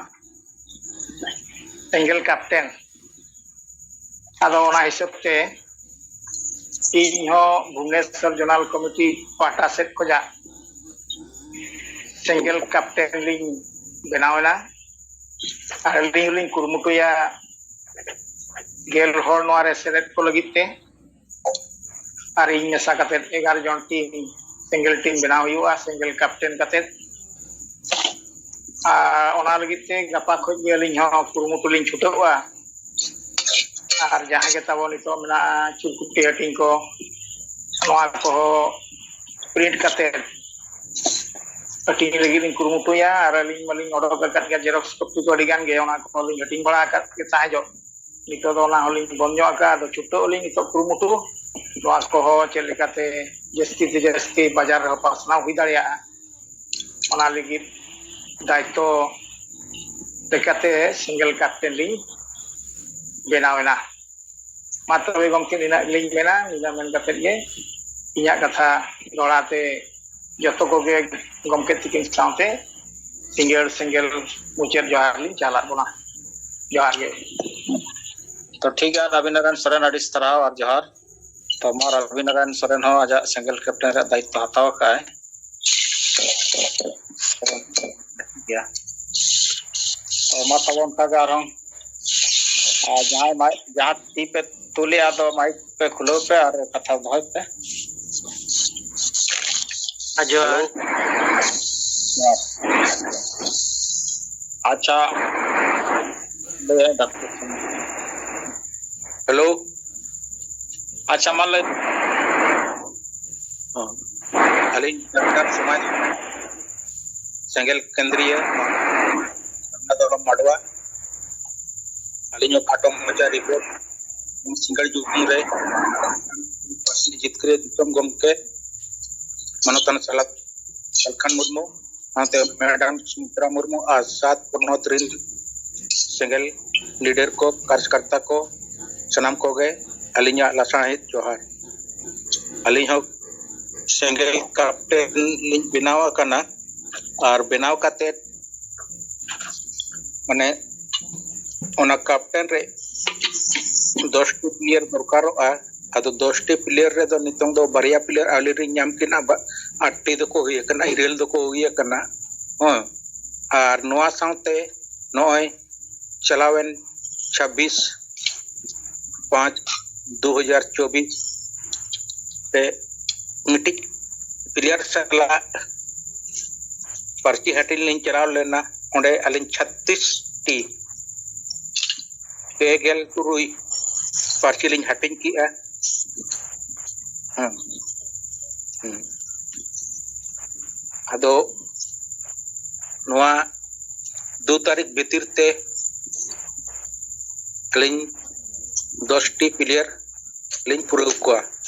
ᱥᱮᱸᱜᱮᱞ ᱠᱮᱯᱴᱮᱱ, ᱟᱫᱚ ᱚᱱᱟ ᱦᱤᱥᱟᱹᱵ ᱛᱮ ᱤᱧ ᱦᱚᱸ ᱵᱷᱩᱵᱽᱱᱮᱥᱚᱨ ᱡᱳᱱᱟᱞ ᱠᱚᱢᱤᱴᱤ ᱯᱟᱦᱴᱟ ᱥᱮᱫ ᱠᱷᱚᱱᱟᱜ ᱥᱮᱸᱜᱮᱞ ᱠᱮᱯᱴᱮᱱ ᱞᱤᱧ ᱵᱮᱱᱟᱣ ᱮᱱᱟ᱾ ᱟᱨ ᱟᱹᱞᱤᱧ ᱦᱚᱸᱞᱤᱧ ᱠᱩᱨᱩᱢᱩᱴᱩᱭᱟ ᱜᱮᱞ ᱦᱚᱲ ᱱᱚᱣᱟ ᱨᱮ ᱥᱮᱞᱮᱫ ᱠᱚ ᱞᱟᱹᱜᱤᱫ ᱛᱮ᱾ ᱟᱨ ᱤᱧ ᱢᱮᱥᱟ ᱠᱟᱛᱮ ᱮᱜᱟᱨᱚ ᱡᱚᱱ ᱴᱤᱢ, ᱥᱤᱝᱜᱮᱞ ᱴᱤᱢ ᱵᱮᱱᱟᱣ ᱦᱩᱭᱩᱜᱼᱟ, ᱥᱤᱝᱜᱮᱞ ᱠᱮᱯᱴᱮᱱ ᱠᱟᱛᱮ᱾ ᱟᱨ ᱚᱱᱟ ᱞᱟᱹᱜᱤᱫ ᱛᱮ ᱜᱟᱯᱟ ᱠᱷᱚᱱ ᱜᱮ ᱟᱹᱞᱤᱧ ᱦᱚᱸ ᱠᱩᱨᱩᱢᱩᱴᱩ ᱞᱤᱧ ᱪᱷᱩᱴᱟᱹᱣᱜᱼᱟ᱾ ᱟᱨ ᱡᱟᱦᱟᱸ ᱜᱮ ᱛᱟᱵᱚ ᱱᱤᱛᱚᱜ ᱢᱮᱱᱟᱜᱼᱟ ᱪᱩᱨᱠᱩᱴᱤ ᱦᱟᱹᱴᱤᱧ ᱠᱚ, ᱱᱚᱣᱟ ᱠᱚᱦᱚᱸ ᱯᱨᱤᱱᱴ ᱠᱟᱛᱮ ᱦᱟᱹᱴᱤᱧ ᱞᱟᱹᱜᱤᱫ ᱞᱤᱧ ᱠᱩᱨᱩᱢᱩᱴᱩᱭᱟ᱾ ᱟᱨ ᱟᱹᱞᱤᱧ ᱢᱟᱞᱤᱧ ᱚᱰᱚᱠ ᱟᱠᱟᱫ ᱜᱮᱭᱟ ᱡᱮᱨᱚᱠᱥ ᱠᱚᱯᱤ ᱠᱚ ᱟᱹᱰᱤ ᱜᱟᱱ ᱜᱮ, ᱚᱱᱟ ᱠᱚᱦᱚᱸ ᱞᱤᱧ ᱦᱟᱹᱴᱤᱧ ᱵᱟᱲᱟ ᱟᱠᱟᱫ ᱜᱮ ᱛᱟᱦᱮᱸ ᱡᱚᱜ᱾ ᱱᱤᱛᱚᱜ ᱫᱚ ᱚᱱᱟ ᱦᱚᱸᱞᱤᱧ ᱵᱚᱱᱫ ᱧᱚᱜ ᱟᱠᱟᱫᱼᱟ᱾ ᱟᱫᱚ ᱪᱷᱩᱴᱟᱹᱜ ᱟᱹᱞᱤᱧ ᱱᱤᱛᱚᱜ ᱠᱩᱨᱩᱢᱩᱴᱩ, ᱱᱚᱣᱟ ᱠᱚᱦᱚᱸ ᱪᱮᱫ ᱞᱮᱠᱟᱛᱮ ᱡᱟᱹᱥᱛᱤ ᱛᱮ ᱡᱟᱹᱥᱛᱤ ᱵᱟᱡᱟᱨ ᱨᱮᱦᱚᱸ ᱯᱟᱥᱱᱟᱣ ᱦᱩᱭ ᱫᱟᱲᱮᱭᱟᱜᱼᱟ, ᱚᱱᱟ ᱞᱟᱹᱜᱤᱫ ᱫᱟᱭᱤᱛᱛᱚ ᱞᱮᱠᱟᱛᱮ ᱥᱤᱝᱜᱮᱞ ᱠᱮᱯᱴᱮᱱ ᱞᱤᱧ ᱵᱮᱱᱟᱣ ᱮᱱᱟ᱾ ᱢᱟ ᱛᱚᱵᱮ ᱜᱚᱢᱠᱮ, ᱱᱤᱱᱟᱹᱜ ᱜᱮᱞᱤᱧ ᱢᱮᱱᱟ᱾ ᱱᱤᱱᱟᱹᱜ ᱢᱮᱱ ᱠᱟᱛᱮᱫ ᱜᱮ ᱤᱧᱟᱹᱜ ᱠᱟᱛᱷᱟ ᱫᱚᱦᱲᱟ ᱛᱮ ᱡᱚᱛᱚ ᱠᱚᱜᱮ ᱜᱚᱢᱠᱮ ᱛᱤᱠᱤᱱ ᱥᱟᱶᱛᱮ ᱥᱤᱸᱜᱟᱹᱲ ᱥᱤᱸᱜᱟᱹᱲ ᱢᱩᱪᱟᱹᱫ ᱡᱚᱦᱟᱨ ᱞᱤᱧ ᱪᱟᱞᱟᱜ ᱵᱚᱱᱟ᱾ ᱡᱚᱦᱟᱨ ᱜᱮ᱾ ᱛᱚ ᱴᱷᱤᱠ ᱜᱮᱭᱟ, ᱨᱚᱵᱤᱱᱟᱨᱟᱭᱚᱱ ᱥᱚᱨᱮᱱ, ᱟᱹᱰᱤ ᱥᱟᱨᱦᱟᱣ ᱟᱨ ᱡᱚᱦᱟᱨ᱾ ᱛᱚ ᱢᱟ ᱨᱚᱵᱤᱱᱟᱨᱟᱭᱚᱱ ᱥᱚᱨᱮᱱ ᱦᱚᱸ ᱟᱡᱟᱜ ᱥᱮᱸᱜᱮᱞ ᱠᱮᱯᱴᱮᱱ ᱨᱮᱭᱟᱜ ᱫᱟᱭᱤᱛᱛᱚ ᱦᱟᱛᱟᱣ ᱟᱠᱟᱫᱼᱟᱭ᱾ ᱴᱷᱤᱠ ᱜᱮᱭᱟ᱾ ᱛᱚ ᱢᱟ ᱛᱚᱵᱮ ᱚᱱᱠᱟ ᱜᱮ ᱟᱨᱦᱚᱸ, ᱟᱨ ᱡᱟᱦᱟᱸᱭ ᱢᱟᱭᱤᱠ, ᱡᱟᱦᱟᱸ ᱛᱤ ᱯᱮ ᱛᱩᱞᱮᱜᱼᱟ, ᱟᱫᱚ ᱢᱟᱭᱤᱠ ᱯᱮ ᱠᱷᱩᱞᱟᱹᱣ ᱯᱮ ᱟᱨ ᱠᱟᱛᱷᱟ ᱫᱚᱦᱚᱭ ᱯᱮ᱾ ᱟᱨ ᱡᱚᱦᱟᱨ᱾ ᱦᱮᱞᱳ᱾ ᱟᱪᱪᱷᱟ, ᱞᱟᱹᱭ ᱰᱟᱠᱛᱟᱨ ᱥᱟᱢᱟᱝ᱾ ᱦᱮᱞᱳ᱾ ᱟᱪᱪᱷᱟ, ᱢᱟ ᱞᱟᱹᱭ᱾ ᱦᱚᱸ᱾ ᱟᱹᱞᱤᱧ ᱰᱟᱠᱛᱟᱨ ᱥᱚᱢᱟᱡᱽ ᱥᱮᱸᱜᱮᱞ ᱠᱮᱱᱫᱨᱤᱭᱟᱹ ᱫᱷᱚᱨᱚᱢ ᱢᱟᱰᱣᱟ᱾ ᱟᱹᱞᱤᱧ ᱦᱚᱸ ᱠᱷᱟᱴᱚ ᱢᱟᱪᱷᱟ ᱨᱤᱯᱳᱨᱴ᱾ ᱥᱤᱸᱜᱟᱲ ᱡᱩᱜᱽ ᱨᱮ ᱯᱟᱹᱨᱥᱤ ᱡᱤᱛᱠᱟᱹᱨᱤᱭᱟᱹ ᱫᱤᱥᱚᱢ ᱜᱚᱢᱠᱮ ᱢᱟᱱᱚᱛᱟᱱ ᱥᱟᱞᱟᱜ ᱥᱟᱞᱠᱷᱟᱱ ᱢᱩᱨᱢᱩ, ᱥᱟᱶᱛᱮ ᱢᱮᱰᱟᱢ ᱥᱩᱢᱤᱛᱨᱟ ᱢᱩᱨᱢᱩ ᱟᱨ ᱥᱟᱛ ᱯᱚᱱᱚᱛ ᱨᱤᱱ ᱥᱮᱸᱜᱮᱞ ᱞᱤᱰᱟᱨ ᱠᱚ, ᱠᱟᱨᱡᱽᱠᱟᱨᱛᱟ ᱠᱚ, ᱥᱟᱱᱟᱢ ᱠᱚᱜᱮ ᱟᱹᱞᱤᱧᱟᱜ ᱞᱟᱥᱟᱬᱦᱮᱫ ᱡᱚᱦᱟᱨ᱾ ᱟᱹᱞᱤᱧ ᱦᱚᱸ ᱥᱮᱸᱜᱮᱞ ᱠᱮᱯᱴᱮᱱ ᱞᱤᱧ ᱵᱮᱱᱟᱣ ᱟᱠᱟᱱᱟ, ᱟᱨ ᱵᱮᱱᱟᱣ ᱠᱟᱛᱮ ᱢᱟᱱᱮ ᱚᱱᱟ ᱠᱮᱯᱴᱮᱱ ᱨᱮ ᱫᱚᱥ ᱴᱤ ᱯᱞᱮᱭᱟᱨ ᱫᱚᱨᱠᱟᱨᱚᱜᱼᱟ᱾ ᱟᱫᱚ ᱫᱚᱥ ᱴᱤ ᱯᱞᱮᱭᱟᱨ ᱨᱮᱫᱚ ᱱᱤᱛᱚᱝ ᱫᱚ ᱵᱟᱨᱭᱟ ᱯᱞᱮᱭᱟᱨ ᱟᱹᱞᱤᱧ ᱞᱤᱧ ᱧᱟᱢ ᱠᱤᱱᱟ, ᱵᱟ-, ᱟᱴ ᱴᱤ ᱫᱚᱠᱚ ᱦᱩᱭ ᱟᱠᱟᱱᱟ, ᱤᱨᱟᱹᱞ ᱫᱚᱠᱚ ᱦᱩᱭ ᱟᱠᱟᱱᱟ᱾ ᱦᱮᱸ, ᱟᱨ ᱱᱚᱣᱟ ᱥᱟᱶᱛᱮ ᱱᱚᱜᱼᱚᱭ ᱪᱟᱞᱟᱣᱮᱱ ᱪᱷᱟᱵᱵᱤᱥ ᱯᱟᱸᱪ ᱫᱩ ᱦᱟᱡᱟᱨ ᱪᱚᱵᱵᱤᱥ ᱨᱮ ᱢᱤᱫᱴᱤᱡ ᱯᱞᱮᱭᱟᱨ ᱥᱟᱞᱟᱜ ᱯᱟᱹᱨᱥᱤ ᱦᱟᱹᱴᱤᱧ ᱞᱤᱧ ᱪᱟᱞᱟᱣ ᱞᱮᱱᱟ᱾ ᱚᱸᱰᱮ ᱟᱹᱞᱤᱧ ᱪᱷᱟᱛᱛᱤᱥ ᱴᱤ, ᱯᱮ ᱜᱮᱞ ᱛᱩᱨᱩᱭ ᱯᱟᱹᱨᱥᱤ ᱞᱤᱧ ᱦᱟᱹᱴᱤᱧ ᱠᱮᱜᱼᱟ᱾ ᱦᱮᱸ᱾ ᱦᱮᱸ᱾ ᱟᱫᱚ ᱱᱚᱣᱟ ᱫᱩ ᱛᱟᱹᱨᱤᱠᱷ ᱵᱷᱤᱛᱤᱨ ᱛᱮ ᱟᱹᱞᱤᱧ ᱫᱚᱥ ᱴᱤ ᱯᱞᱮᱭᱟᱨ ᱞᱤᱧ ᱯᱩᱨᱟᱹᱣ ᱠᱚᱣᱟ,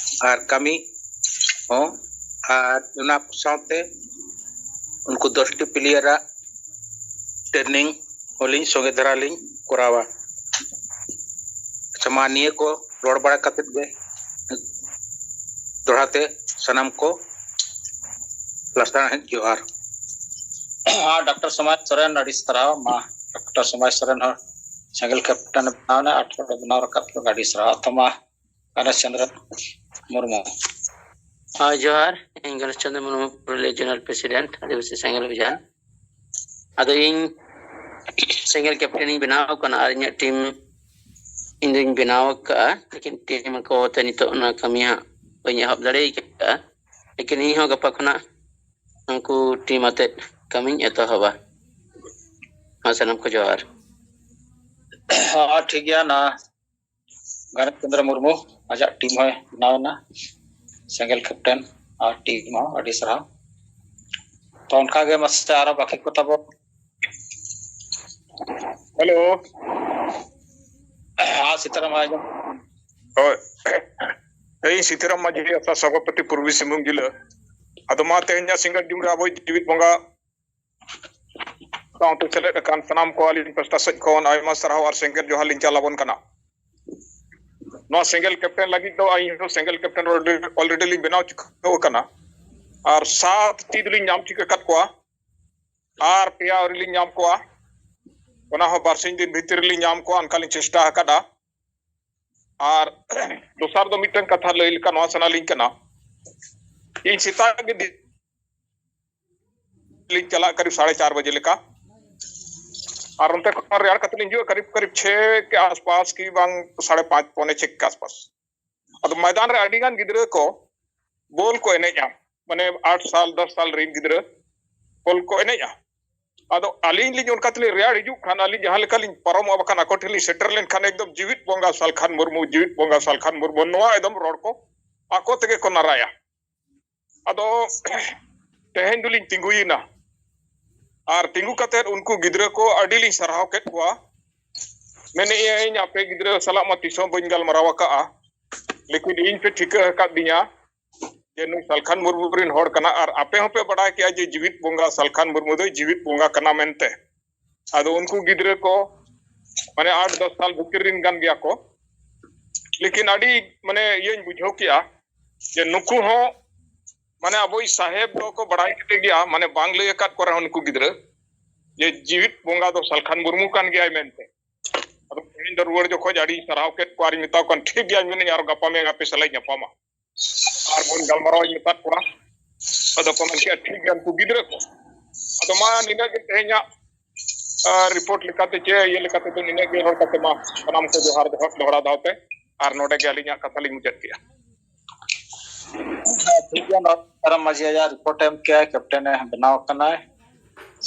ᱟᱨ ᱠᱟᱹᱢᱤ ᱦᱚᱸ, ᱟᱨ ᱚᱱᱟ ᱥᱟᱶᱛᱮ ᱩᱱᱠᱩ ᱫᱚᱥ ᱴᱤ ᱯᱞᱮᱭᱟᱨᱟᱜ ᱴᱨᱮᱱᱤᱝ ᱦᱚᱸᱞᱤᱧ ᱥᱚᱸᱜᱮ ᱫᱷᱟᱨᱟ ᱞᱤᱧ ᱠᱚᱨᱟᱣᱟ᱾ ᱟᱪᱪᱷᱟ, ᱢᱟ ᱱᱤᱭᱟᱹ ᱠᱚ ᱨᱚᱲ ᱵᱟᱲᱟ ᱠᱟᱛᱮᱫ ᱜᱮ ᱫᱚᱦᱲᱟ ᱛᱮ ᱥᱟᱱᱟᱢ ᱠᱚ ᱞᱟᱥᱟᱬᱦᱮᱫ ᱡᱚᱦᱟᱨ᱾ ᱟᱨ ᱰᱟᱠᱛᱟᱨ ᱥᱚᱢᱟᱡᱽ ᱥᱚᱨᱮᱱ, ᱟᱹᱰᱤ ᱥᱟᱨᱦᱟᱣ᱾ ᱢᱟ, ᱰᱟᱠᱛᱟᱨ ᱥᱚᱢᱟᱡᱽ ᱥᱚᱨᱮᱱ ᱦᱚᱸ ᱥᱮᱸᱜᱮᱞ ᱠᱮᱯᱴᱮᱱ ᱮ ᱵᱮᱱᱟᱣ ᱮᱱᱟ, ᱟᱨ ᱛᱷᱚᱲᱟ ᱵᱮᱱᱟᱣ ᱨᱟᱠᱟᱵ ᱠᱮᱫ, ᱟᱹᱰᱤ ᱥᱟᱨᱦᱟᱣ᱾ ᱛᱚ ᱢᱟ, ᱜᱟᱱᱮᱥ ᱪᱚᱸᱫᱽᱨᱚ ᱢᱩᱨᱢᱩ᱾ ᱦᱳᱭ, ᱡᱚᱦᱟᱨ᱾ ᱤᱧ ᱜᱟᱱᱮᱥ ᱪᱚᱸᱫᱽᱨᱚ ᱢᱩᱨᱢᱩ, ᱯᱩᱨᱩᱞᱤᱭᱟᱹ ᱡᱳᱱᱟᱞ ᱯᱨᱮᱥᱤᱰᱮᱱᱴ, ᱟᱹᱫᱤᱵᱟᱹᱥᱤ ᱥᱮᱸᱜᱮᱞ ᱚᱵᱷᱤᱡᱟᱱ᱾ ᱟᱫᱚ ᱤᱧ ᱥᱮᱸᱜᱮᱞ ᱠᱮᱯᱴᱮᱱ ᱤᱧ ᱵᱮᱱᱟᱣ ᱟᱠᱟᱱᱟ, ᱟᱨ ᱤᱧᱟᱹᱜ ᱴᱤᱢ, ᱤᱧ ᱫᱚᱧ ᱵᱮᱱᱟᱣ ᱟᱠᱟᱫᱼᱟ, ᱞᱮᱠᱤᱱ ᱴᱤᱢ ᱠᱚ ᱛᱮ ᱱᱤᱛᱚᱜ ᱚᱱᱟ ᱠᱟᱹᱢᱤ ᱦᱟᱸᱜ ᱵᱟᱹᱧ ᱮᱦᱚᱵ ᱫᱟᱲᱮ ᱟᱠᱟᱫᱼᱟ᱾ ᱞᱮᱠᱤᱱ ᱤᱧ ᱦᱚᱸ ᱜᱟᱯᱟ ᱠᱷᱚᱱᱟᱜ ᱩᱱᱠᱩ ᱴᱤᱢ ᱟᱛᱮᱫ ᱠᱟᱹᱢᱤᱧ ᱮᱛᱚᱦᱚᱵᱟ᱾ ᱢᱟ, ᱥᱟᱱᱟᱢ ᱠᱚ ᱡᱚᱦᱟᱨ᱾ ᱦᱚᱸ, ᱴᱷᱤᱠ ᱜᱮᱭᱟ᱾ ᱱᱟ ᱜᱟᱱᱮᱥ ᱪᱚᱸᱫᱽᱨᱚ ᱢᱩᱨᱢᱩ ᱟᱡᱟᱜ ᱴᱤᱢ ᱦᱚᱸᱭ ᱵᱮᱱᱟᱣ ᱮᱱᱟ, ᱥᱮᱸᱜᱮᱞ ᱠᱮᱯᱴᱮᱱ ᱟᱨ ᱴᱤᱢ ᱦᱚᱸ ᱟᱹᱰᱤ ᱥᱟᱨᱦᱟᱣ᱾ ᱛᱚ ᱚᱱᱠᱟ ᱜᱮ ᱢᱟᱥᱮ ᱟᱨᱚ ᱵᱟᱹᱠᱤ ᱠᱚ ᱛᱟᱵᱚ᱾ ᱦᱮᱞᱳ᱾ ᱦᱮᱸ, ᱥᱤᱛᱟᱨᱟᱢ ᱟᱸᱡᱚᱢ᱾ ᱦᱳᱭ᱾ ᱤᱧ ᱥᱤᱛᱟᱨᱟᱢ ᱢᱟᱹᱡᱷᱤ, ᱟᱥᱟ ᱥᱚᱵᱷᱟᱯᱚᱛᱤ, ᱯᱩᱨᱵᱤ ᱥᱤᱝᱵᱷᱩᱢ ᱡᱤᱞᱟᱹ᱾ ᱟᱫᱚ ᱢᱟ, ᱛᱮᱦᱮᱧᱟᱜ ᱥᱤᱸᱜᱟᱲ ᱡᱩᱢ ᱨᱮ ᱟᱵᱚ ᱡᱤᱣᱤᱫ ᱵᱚᱸᱜᱟ ᱥᱟᱶᱛᱮ ᱥᱮᱞᱮᱫ ᱟᱠᱟᱱ ᱥᱟᱱᱟᱢ ᱠᱚ ᱟᱹᱞᱤᱧ ᱯᱟᱥᱴᱟ ᱥᱮᱫ ᱠᱷᱚᱱ ᱟᱭᱢᱟ ᱥᱟᱨᱦᱟᱣ ᱟᱨ ᱥᱮᱸᱜᱮᱞ ᱡᱚᱦᱟᱨ ᱞᱤᱧ ᱪᱟᱞ ᱟᱵᱚᱱ ᱠᱟᱱᱟ᱾ ᱱᱚᱣᱟ ᱥᱮᱸᱜᱮᱞ ᱠᱮᱯᱴᱮᱱ ᱞᱟᱹᱜᱤᱫ ᱫᱚ ᱤᱧ ᱦᱚᱸ ᱥᱮᱸᱜᱮᱞ ᱠᱮᱯᱴᱮᱱ already, already ᱞᱤᱧ ᱵᱮᱱᱟᱣ ᱪᱩᱠᱟᱹᱣ ᱟᱠᱟᱱᱟ᱾ ᱟᱨ ᱥᱟᱛ ᱴᱤ ᱫᱚᱞᱤᱧ ᱧᱟᱢ ᱪᱩᱠᱟᱹ ᱟᱠᱟᱫ ᱠᱚᱣᱟ, ᱟᱨ ᱯᱮᱭᱟ ᱟᱹᱣᱨᱤ ᱞᱤᱧ ᱧᱟᱢ ᱠᱚᱣᱟ᱾ ᱚᱱᱟ ᱦᱚᱸ ᱵᱟᱨᱥᱤᱧ ᱫᱤᱱ ᱵᱷᱤᱛᱤᱨ ᱨᱮᱞᱤᱧ ᱧᱟᱢ ᱠᱚᱣᱟ, ᱚᱱᱠᱟ ᱞᱤᱧ ᱪᱮᱥᱴᱟ ᱟᱠᱟᱫᱟ᱾ ᱟᱨ ᱫᱚᱥᱟᱨ ᱫᱚ ᱢᱤᱫᱴᱟᱝ ᱠᱟᱛᱷᱟ ᱞᱟᱹᱭ ᱞᱮᱠᱟ ᱱᱚᱣᱟ ᱥᱟᱱᱟ ᱞᱤᱧ ᱠᱟᱱᱟ, ᱤᱧ ᱥᱮᱛᱟᱜ ᱜᱮ ᱫᱤ-, ᱞᱤᱧ ᱪᱟᱞᱟᱜ ᱠᱟᱹᱨᱤᱵ ᱥᱟᱲᱮ ᱪᱟᱨ ᱵᱟᱡᱮ ᱞᱮᱠᱟ, ᱟᱨ ᱚᱱᱛᱮ ᱠᱷᱚᱱ ᱨᱮᱭᱟᱲ ᱠᱟᱛᱮ ᱞᱤᱧ ᱦᱤᱡᱩᱜᱼᱟ ᱠᱟᱹᱨᱤᱵ ᱠᱟᱹᱨᱤᱵ ᱪᱷᱮ ᱠᱮ ᱟᱥᱯᱟᱥ ᱠᱤ ᱵᱟᱝ ᱥᱟᱲᱮ ᱯᱟᱸᱪ, ᱯᱚᱱᱮ ᱪᱷᱮ ᱠᱮ ᱟᱥᱯᱟᱥ᱾ ᱟᱫᱚ ᱢᱚᱭᱫᱟᱱ ᱨᱮ ᱟᱹᱰᱤ ᱜᱟᱱ ᱜᱤᱫᱽᱨᱟᱹ ᱠᱚ ᱵᱚᱞ ᱠᱚ ᱮᱱᱮᱡᱼᱟ, ᱢᱟᱱᱮ ᱟᱴ ᱥᱟᱞ, ᱫᱚᱥ ᱥᱟᱞ ᱨᱮᱱ ᱜᱤᱫᱽᱨᱟᱹ ᱵᱚᱞ ᱠᱚ ᱮᱱᱮᱡᱼᱟ᱾ ᱟᱫᱚ ᱟᱹᱞᱤᱧ ᱞᱤᱧ ᱚᱱᱠᱟ ᱛᱮᱞᱤᱧ ᱨᱮᱭᱟᱲ ᱦᱤᱡᱩᱜ ᱠᱷᱟᱱ, ᱟᱹᱞᱤᱧ ᱡᱟᱦᱟᱸ ᱞᱮᱠᱟ ᱞᱤᱧ ᱯᱟᱨᱚᱢᱚᱜᱼᱟ, ᱵᱟᱠᱷᱟᱱ ᱟᱠᱚ ᱴᱷᱮᱱ ᱞᱤᱧ ᱥᱮᱴᱮᱨ ᱞᱮᱱᱠᱷᱟᱱ ᱮᱠᱫᱚᱢ ᱡᱤᱣᱤᱫ ᱵᱚᱸᱜᱟ ᱥᱟᱞᱠᱷᱟᱱ ᱢᱩᱨᱢᱩ, ᱡᱤᱣᱤᱫ ᱵᱚᱸᱜᱟ ᱥᱟᱞᱠᱷᱟᱱ ᱢᱩᱨᱢᱩ, ᱱᱚᱣᱟ ᱮᱠᱫᱚᱢ ᱨᱚᱲ ᱠᱚ ᱟᱠᱚ ᱛᱮᱜᱮ ᱠᱚ ᱱᱟᱨᱟᱭᱟ᱾ ᱟᱫᱚ ᱛᱮᱦᱮᱧ ᱫᱚᱞᱤᱧ ᱛᱤᱸᱜᱩᱭᱮᱱᱟ ᱟᱨ ᱛᱤᱸᱜᱩ ᱠᱟᱛᱮᱫ ᱩᱱᱠᱩ ᱜᱤᱫᱽᱨᱟᱹ ᱠᱚ ᱟᱹᱰᱤ ᱞᱤᱧ ᱥᱟᱨᱦᱟᱣ ᱠᱮᱫ ᱠᱚᱣᱟ᱾ ᱢᱮᱱᱮᱫ ᱟᱹᱧ, ᱟᱯᱮ ᱜᱤᱫᱽᱨᱟᱹ ᱥᱟᱞᱟᱜ ᱢᱟ ᱛᱤᱥ ᱦᱚᱸ ᱵᱟᱹᱧ ᱜᱟᱞᱢᱟᱨᱟᱣ ᱟᱠᱟᱫᱼᱟ, ᱞᱮᱠᱤᱱ ᱤᱧ ᱯᱮ ᱴᱷᱤᱠᱟᱹ ᱟᱠᱟᱫ ᱫᱤᱧᱟ ᱡᱮ ᱱᱩᱭ ᱥᱟᱞᱠᱷᱟᱱ ᱢᱩᱨᱢᱩ ᱨᱮᱱ ᱦᱚᱲ ᱠᱟᱱᱟ, ᱟᱨ ᱟᱯᱮ ᱦᱚᱸᱯᱮ ᱵᱟᱰᱟᱭ ᱠᱮᱜᱼᱟ ᱡᱮ ᱡᱤᱣᱤᱫ ᱵᱚᱸᱜᱟ ᱥᱟᱞᱠᱷᱟᱱ ᱢᱩᱨᱢᱩ ᱫᱚᱭ ᱡᱤᱣᱤᱫ ᱵᱚᱸᱜᱟ ᱠᱟᱱᱟ ᱢᱮᱱᱛᱮ᱾ ᱟᱫᱚ ᱩᱱᱠᱩ ᱜᱤᱫᱽᱨᱟᱹ ᱠᱚ, ᱢᱟᱱᱮ, ᱟᱴ ᱫᱚᱥ ᱥᱟᱞ ᱵᱷᱤᱛᱤᱨ ᱨᱮᱱ ᱠᱟᱱ ᱜᱮᱭᱟ ᱠᱚ, ᱞᱮᱠᱤᱱ ᱟᱹᱰᱤ, ᱢᱟᱱᱮ, ᱤᱭᱟᱹᱧ ᱵᱩᱡᱷᱟᱹᱣ ᱠᱮᱜᱼᱟ ᱡᱮ ᱱᱩᱠᱩ ᱦᱚᱸ ᱢᱟᱱᱮ ᱟᱵᱚᱭᱤᱡ ᱥᱟᱦᱮᱵ ᱫᱚᱠᱚ ᱵᱟᱲᱟᱭ ᱠᱮᱫᱮ ᱜᱮᱭᱟ, ᱢᱟᱱᱮ ᱵᱟᱝ ᱞᱟᱹᱭ ᱟᱠᱟᱫ ᱠᱚ ᱨᱮᱦᱚᱸ ᱱᱩᱠᱩ ᱜᱤᱫᱽᱨᱟᱹ ᱡᱮ ᱡᱤᱣᱤᱫ ᱵᱚᱸᱜᱟ ᱫᱚ ᱥᱟᱞᱠᱷᱟᱱ ᱢᱩᱨᱢᱩ ᱠᱟᱱ ᱜᱮᱭᱟᱭ ᱢᱮᱱᱛᱮ᱾ ᱟᱫᱚ ᱛᱮᱦᱮᱧ ᱫᱚ ᱨᱩᱣᱟᱹᱲ ᱡᱚᱠᱷᱚᱡ ᱟᱹᱰᱤ ᱥᱟᱨᱦᱟᱣ ᱠᱮᱫ ᱠᱚᱣᱟ ᱟᱨᱤᱧ ᱢᱮᱛᱟ ᱠᱚ ᱠᱟᱱ, "ᱴᱷᱤᱠ ᱜᱮᱭᱟ, ᱢᱮᱱᱟᱹᱧ ᱟᱨᱚ ᱜᱟᱯᱟ ᱢᱮᱭᱟᱝ ᱟᱯᱮ ᱥᱟᱞᱟᱜ ᱤᱧ ᱧᱟᱯᱟᱢᱟ ᱟᱨ ᱵᱚᱱ ᱜᱟᱞᱢᱟᱨᱟᱣ", ᱤᱧ ᱢᱮᱛᱟᱫ ᱠᱚᱣᱟ᱾ ᱟᱫᱚ ᱠᱚ ᱢᱮᱱ ᱠᱮᱜᱼᱟ, "ᱴᱷᱤᱠ ᱜᱮᱭᱟ, ᱩᱱᱠᱩ ᱜᱤᱫᱽᱨᱟᱹ ᱠᱚ", ᱟᱫᱚ ᱢᱟ ᱱᱤᱱᱟᱹᱜ ᱜᱮ ᱛᱮᱦᱮᱧᱟᱜ ᱨᱤᱯᱳᱨᱴ ᱞᱮᱠᱟᱛᱮ ᱪᱮ ᱤᱭᱟᱹ ᱞᱮᱠᱟᱛᱮ ᱫᱚ ᱱᱤᱱᱟᱹᱜ ᱜᱮ ᱨᱚᱲ ᱠᱟᱛᱮ ᱢᱟ ᱥᱟᱱᱟᱢ ᱠᱚ ᱡᱚᱦᱟᱨ ᱫᱚᱦᱲᱟ ᱫᱚᱦᱲᱟ ᱫᱷᱟᱣ ᱛᱮ᱾ ᱟᱨ ᱱᱚᱰᱮ ᱜᱮ ᱟᱹᱞᱤᱧᱟᱜ ᱠᱟᱛᱷᱟ ᱞᱤᱧ ᱢᱩᱪᱟᱹᱫ ᱠᱮᱜᱼᱟ᱾ ᱦᱮᱸ, ᱴᱷᱤᱠ ᱜᱮᱭᱟ, ᱱᱚᱣᱟ ᱠᱟᱨᱟᱢ ᱢᱟᱹᱡᱷᱤ ᱟᱡᱟᱜ ᱨᱤᱯᱳᱨᱴ ᱮ ᱮᱢ ᱠᱮᱜᱼᱟ, ᱠᱮᱯᱴᱮᱱ ᱮ ᱵᱮᱱᱟᱣ ᱠᱟᱱᱟᱭ,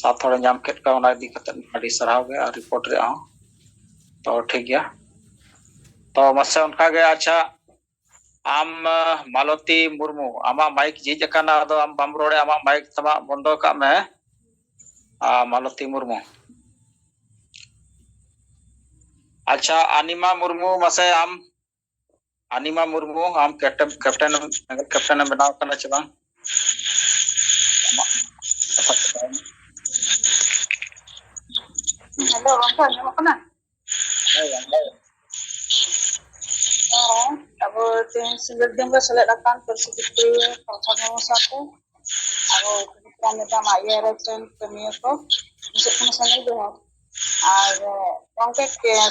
ᱥᱟᱛ ᱦᱚᱲᱮ ᱧᱟᱢ ᱠᱮᱫ ᱠᱚᱣᱟ, ᱚᱱᱟ ᱤᱫᱤ ᱠᱟᱛᱮ ᱟᱹᱰᱤ ᱥᱟᱨᱦᱟᱣ ᱜᱮ, ᱟᱨ ᱨᱤᱯᱳᱨᱴ ᱨᱮᱭᱟᱜ ᱦᱚᱸ᱾ ᱛᱚ ᱴᱷᱤᱠ ᱜᱮᱭᱟ, ᱛᱚ ᱢᱟᱥᱮ ᱚᱱᱠᱟ ᱜᱮ, ᱟᱪᱪᱷᱟ, ᱟᱢ ᱢᱟᱞᱚᱛᱤ ᱢᱩᱨᱢᱩ, ᱟᱢᱟᱜ ᱢᱟᱭᱤᱠ ᱡᱷᱤᱡ ᱟᱠᱟᱱᱟ, ᱟᱫᱚ ᱟᱢ ᱵᱟᱢ ᱨᱚᱲᱮᱫ, ᱟᱢᱟᱜ ᱢᱟᱭᱤᱠ ᱛᱟᱢᱟ ᱵᱚᱱᱫᱚ ᱠᱟᱜ ᱢᱮ᱾ ᱢᱟᱞᱚᱛᱤ ᱢᱩᱨᱢᱩ᱾ ᱟᱪᱪᱷᱟ, ᱟᱱᱤᱢᱟ ᱢᱩᱨᱢᱩ, ᱢᱟᱥᱮ ᱟᱢ, ᱟᱱᱤᱢᱟ ᱢᱩᱨᱢᱩ, ᱟᱢ ᱠᱮᱯᱴᱮᱱ, ᱠᱮᱯᱴᱮᱱ, ᱠᱮᱯᱴᱮᱱ ᱮᱢ ᱵᱮᱱᱟᱣ ᱠᱟᱱᱟ ᱪᱮ ᱵᱟᱝ? ᱦᱮᱞᱳ, ᱜᱚᱝᱠᱮ, ᱟᱸᱡᱚᱢᱚᱜ ᱠᱟᱱᱟ? ᱦᱮᱸ, ᱜᱚᱝᱠᱮ᱾ ᱦᱮᱸ, ᱟᱵᱚ ᱛᱮᱦᱮᱧ ᱥᱤᱸᱜᱟᱹᱲ ᱫᱤᱱ ᱨᱮ ᱥᱮᱞᱮᱫ ᱟᱠᱟᱱ ᱯᱟᱹᱨᱥᱤ ᱵᱤᱫᱽᱫᱟᱹ ᱥᱟᱶᱛᱟ ᱥᱟᱶᱛᱮ ᱟᱵᱚ ᱢᱮᱰᱟᱢ ᱟᱜ ᱤᱭᱟᱹ ᱨᱮ ᱠᱟᱹᱢᱤᱭᱟᱹ ᱠᱚ ᱢᱩᱪᱟᱹᱫ ᱠᱟᱱᱟ ᱥᱮᱸᱜᱮᱞ ᱡᱚᱦᱟᱨ᱾ ᱟᱨ ᱜᱚᱝᱠᱮ,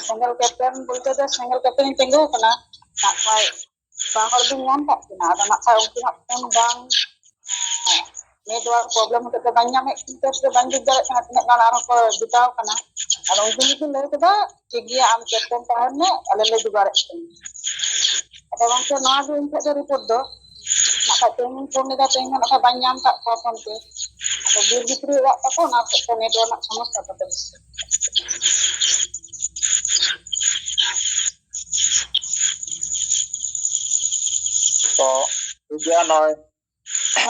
ᱥᱮᱸᱜᱮᱞ ᱠᱮᱯᱴᱮᱱ ᱵᱚᱞᱛᱮ ᱫᱚ ᱥᱮᱸᱜᱮᱞ ᱠᱮᱯᱴᱮᱱ ᱤᱧ ᱛᱤᱸᱜᱩ ᱟᱠᱟᱱᱟ᱾ ᱱᱟᱜ ᱠᱷᱟᱡ ᱵᱟᱨ ᱦᱚᱲ ᱵᱤᱱ ᱧᱟᱢ ᱠᱟᱜ ᱠᱤᱱᱟ, ᱟᱫᱚ ᱱᱟᱜ ᱠᱷᱟᱡ ᱩᱱᱠᱤᱱᱟᱜ ᱯᱷᱳᱱ ᱵᱟᱝ, ᱱᱮᱴᱣᱟᱨᱠ ᱯᱨᱚᱵᱞᱮᱢ ᱦᱚᱛᱮᱡ ᱛᱮ ᱵᱟᱹᱧ ᱧᱟᱢᱮᱫ ᱠᱤᱱ ᱛᱮ ᱵᱟᱹᱧ ᱵᱩᱡᱽ ᱫᱟᱲᱮᱭᱟᱜ ᱠᱟᱱᱟ ᱛᱤᱱᱟᱹᱜ ᱜᱟᱱ ᱟᱨᱦᱚᱸ ᱠᱚ ᱡᱚᱴᱟᱣ ᱠᱟᱱᱟ᱾ ᱟᱫᱚ ᱩᱱᱠᱤᱱ ᱜᱮᱠᱤᱱ ᱞᱟᱹᱭ ᱠᱮᱫᱟ, "ᱴᱷᱤᱠ ᱜᱮᱭᱟ, ᱟᱢ ᱠᱮᱯᱴᱮᱱ ᱛᱟᱦᱮᱱ ᱢᱮ, ᱟᱞᱮ ᱞᱮ ᱡᱚᱜᱟᱲᱮᱫ ᱠᱤᱱᱟ᱾" ᱟᱫᱚ ᱜᱚᱝᱠᱮ, ᱱᱚᱣᱟ ᱜᱮ ᱤᱧ ᱴᱷᱮᱡ ᱫᱚ ᱨᱤᱯᱳᱨᱴ ᱫᱚ᱾ ᱱᱟᱜ ᱠᱷᱟᱡ ᱛᱮᱦᱮᱧ ᱤᱧ ᱯᱷᱳᱱ ᱞᱮᱫᱟ, ᱛᱮᱦᱮᱧ ᱦᱚᱸ ᱱᱟᱜ ᱠᱷᱟᱡ ᱵᱟᱹᱧ ᱧᱟᱢ ᱠᱟᱜ ᱠᱚᱣᱟ ᱯᱷᱳᱱ ᱛᱮ᱾ ᱟᱫᱚ ᱵᱤᱨ ᱵᱷᱤᱛᱨᱤ ᱚᱲᱟᱜ ᱛᱟᱠᱚ, ᱚᱱᱟ ᱦᱚᱛᱮᱡ ᱛᱮ ᱱᱮᱴᱣᱟᱨᱠ ᱨᱮᱱᱟᱜ ᱥᱚᱢᱚᱥᱥᱟ ᱛᱟᱠᱚ᱾ ᱛᱚ, ᱴᱷᱤᱠ ᱜᱮᱭᱟ, ᱱᱚᱜᱼᱚᱭ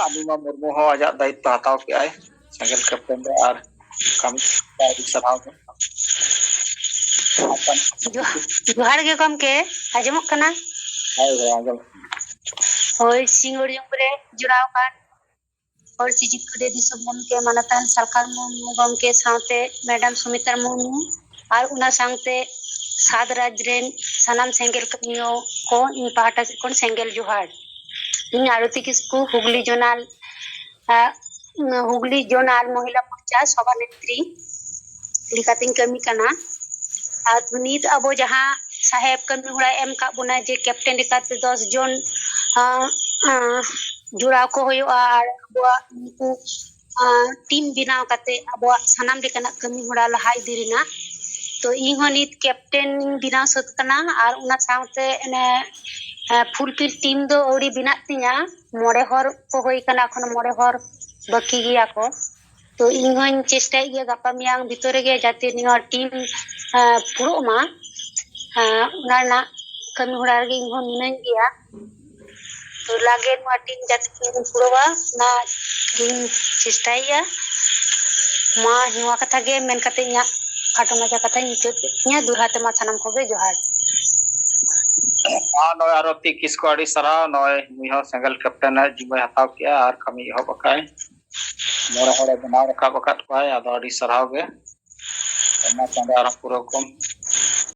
ᱟᱹᱱᱤᱢᱟ ᱢᱩᱨᱢᱩ ᱦᱚᱸ ᱟᱡᱟᱜ ᱫᱟᱭᱤᱛᱛᱚ ᱦᱟᱛᱟᱣ ᱠᱮᱜᱼᱟᱭ ᱥᱮᱸᱜᱮᱞ ᱠᱮᱯᱴᱮᱱ ᱨᱮ, ᱟᱨ ᱠᱟᱹᱢᱤ ᱟᱹᱰᱤ ᱥᱟᱨᱦᱟᱣ᱾ ᱡᱚᱦᱟᱨ ᱜᱮ ᱜᱚᱢᱠᱮ, ᱟᱸᱡᱚᱢᱚᱜ ᱠᱟᱱᱟ? ᱦᱳᱭ, ᱦᱳᱭ, ᱟᱸᱡᱚᱢᱚᱜ ᱠᱟᱱᱟ᱾ ᱦᱳᱭ, ᱥᱤᱸᱜᱟᱹᱲ ᱡᱚᱢ ᱨᱮ ᱡᱚᱲᱟᱣ ᱟᱠᱟᱱ ᱦᱚᱲ ᱥᱤᱨᱡᱤᱛ ᱠᱚᱨᱮ ᱫᱤᱥᱚᱢ ᱜᱚᱢᱠᱮ ᱢᱟᱱᱚᱛᱟᱱ ᱥᱟᱞᱠᱷᱟᱱ ᱢᱩᱨᱢᱩ ᱜᱚᱢᱠᱮ ᱥᱟᱶᱛᱮ ᱢᱮᱰᱟᱢ ᱥᱩᱢᱤᱛᱨᱟ ᱢᱩᱨᱢᱩ ᱟᱨ ᱚᱱᱟ ᱥᱟᱶᱛᱮ ᱥᱟᱛ ᱨᱟᱡᱽ ᱨᱮᱱ ᱥᱟᱱᱟᱢ ᱥᱮᱸᱜᱮᱞ ᱠᱟᱹᱢᱤᱭᱟᱹ ᱠᱚ ᱤᱧ ᱯᱟᱦᱴᱟ ᱥᱮᱫ ᱠᱷᱚᱱ ᱥᱮᱸᱜᱮᱞ ᱡᱚᱦᱟᱨ᱾ ᱤᱧ ᱟᱨᱚᱛᱤ ᱠᱤᱥᱠᱩ, ᱦᱩᱜᱽᱞᱤ ᱡᱳᱱᱟᱞ ᱦᱩᱜᱽᱞᱤ ᱡᱳᱱᱟᱞ ᱢᱚᱦᱤᱞᱟ ᱢᱳᱨᱪᱟ ᱥᱚᱵᱷᱟᱱᱮᱛᱨᱤ ᱞᱮᱠᱟᱛᱤᱧ ᱠᱟᱹᱢᱤ ᱠᱟᱱᱟ᱾ ᱟᱨ ᱱᱤᱛ ᱟᱵᱚ ᱡᱟᱦᱟᱸ ᱥᱟᱦᱮᱵ ᱠᱟᱹᱢᱤ ᱦᱚᱨᱟᱭ ᱮᱢ ᱠᱟᱜ ᱵᱚᱱᱟ, ᱡᱮ ᱠᱮᱯᱴᱮᱱ ᱞᱮᱠᱟᱛᱮ ᱫᱚᱥ ᱡᱚᱱ ᱡᱚᱲᱟᱣ ᱠᱚ ᱦᱩᱭᱩᱜᱼᱟ, ᱟᱨ ᱟᱵᱚᱣᱟᱜ ᱩᱱᱠᱩ ᱴᱤᱢ ᱵᱮᱱᱟᱣ ᱠᱟᱛᱮ ᱟᱵᱚᱣᱟᱜ ᱥᱟᱱᱟᱢ ᱞᱮᱠᱟᱱᱟᱜ ᱠᱟᱹᱢᱤ ᱦᱚᱨᱟ ᱞᱟᱦᱟ ᱤᱫᱤ ᱨᱮᱱᱟᱜ᱾ ᱛᱚ ᱤᱧ ᱦᱚᱸ ᱱᱤᱛ ᱠᱮᱯᱴᱮᱱ ᱤᱧ ᱵᱮᱱᱟᱣ ᱥᱟᱹᱛ ᱠᱟᱱᱟ, ᱟᱨ ᱚᱱᱟ ᱥᱟᱶᱛᱮ ᱯᱷᱩᱞᱯᱷᱤᱞ ᱴᱤᱢ ᱫᱚ ᱟᱹᱣᱨᱤ ᱵᱮᱱᱟᱜ ᱛᱤᱧᱟ᱾ ᱢᱚᱬᱮ ᱦᱚᱲ ᱠᱚ ᱦᱩᱭ ᱠᱟᱱᱟ, ᱮᱠᱷᱚᱱ ᱢᱚᱬᱮ ᱦᱚᱲ ᱵᱟᱹᱠᱤ ᱜᱮᱭᱟ ᱠᱚ᱾ ᱛᱚ ᱤᱧ ᱦᱚᱸᱧ ᱪᱮᱥᱴᱟᱭᱮᱫ ᱜᱮᱭᱟ ᱜᱟᱯᱟ ᱢᱮᱭᱟᱝ ᱵᱷᱤᱛᱚᱨ ᱨᱮᱜᱮ ᱡᱟᱛᱮ ᱱᱚᱣᱟ ᱴᱤᱢ ᱯᱩᱨᱟᱹᱜ ᱢᱟ᱾ ᱚᱱᱟ ᱨᱮᱱᱟᱜ ᱠᱟᱹᱢᱤ ᱦᱚᱨᱟ ᱨᱮᱜᱮ ᱤᱧ ᱦᱚᱸ ᱢᱤᱱᱟᱹᱧ ᱜᱮᱭᱟ᱾ ᱛᱚ ᱞᱟᱜᱮ ᱱᱚᱣᱟ ᱴᱤᱢ ᱡᱟᱛᱮ ᱤᱧ ᱯᱩᱨᱟᱹᱣᱟ, ᱚᱱᱟ ᱜᱤᱧ ᱪᱮᱥᱴᱟᱭᱮᱫᱼᱟ᱾ ᱢᱟ ᱱᱚᱣᱟ ᱠᱟᱛᱷᱟ ᱜᱮ ᱢᱮᱱ ᱠᱟᱛᱮ ᱤᱧᱟᱹᱜ ᱠᱷᱟᱴᱚ ᱢᱟᱪᱷᱟ ᱠᱟᱛᱷᱟᱧ ᱢᱩᱪᱟᱹᱫ ᱠᱮᱫ ᱛᱤᱧᱟᱹ᱾ ᱫᱩᱨᱦᱟ ᱛᱮ ᱢᱟ ᱥᱟᱱᱟᱢ ᱠᱚᱜᱮ ᱡᱚᱦᱟᱨ᱾ ᱟᱨ ᱱᱚᱜᱼᱚᱭ ᱟᱨᱚᱛᱤ ᱠᱤᱥᱠᱩ, ᱟᱹᱰᱤ ᱥᱟᱨᱦᱟᱣ᱾ ᱱᱚᱜᱼᱚᱭ ᱱᱩᱭ ᱦᱚᱸ ᱥᱮᱸᱜᱮᱞ ᱠᱮᱯᱴᱮᱱ ᱮ ᱡᱤᱢᱟᱹᱭ ᱦᱟᱛᱟᱣ ᱠᱮᱜᱼᱟ ᱟᱨ ᱠᱟᱹᱢᱤ ᱮᱦᱚᱵ ᱟᱠᱟᱫᱼᱟᱭ᱾ ᱢᱚᱬᱮ ᱦᱚᱲᱮ ᱵᱮᱱᱟᱣ ᱨᱟᱠᱟᱵ ᱟᱠᱟᱫ ᱠᱚᱣᱟᱭ, ᱟᱫᱚ ᱟᱹᱰᱤ ᱥᱟᱨᱦᱟᱣ ᱜᱮ᱾ ᱟᱭᱢᱟ ᱪᱟᱸᱫᱟ ᱟᱨᱦᱚᱸ ᱯᱩᱨᱟᱹᱣ ᱠᱚᱢ᱾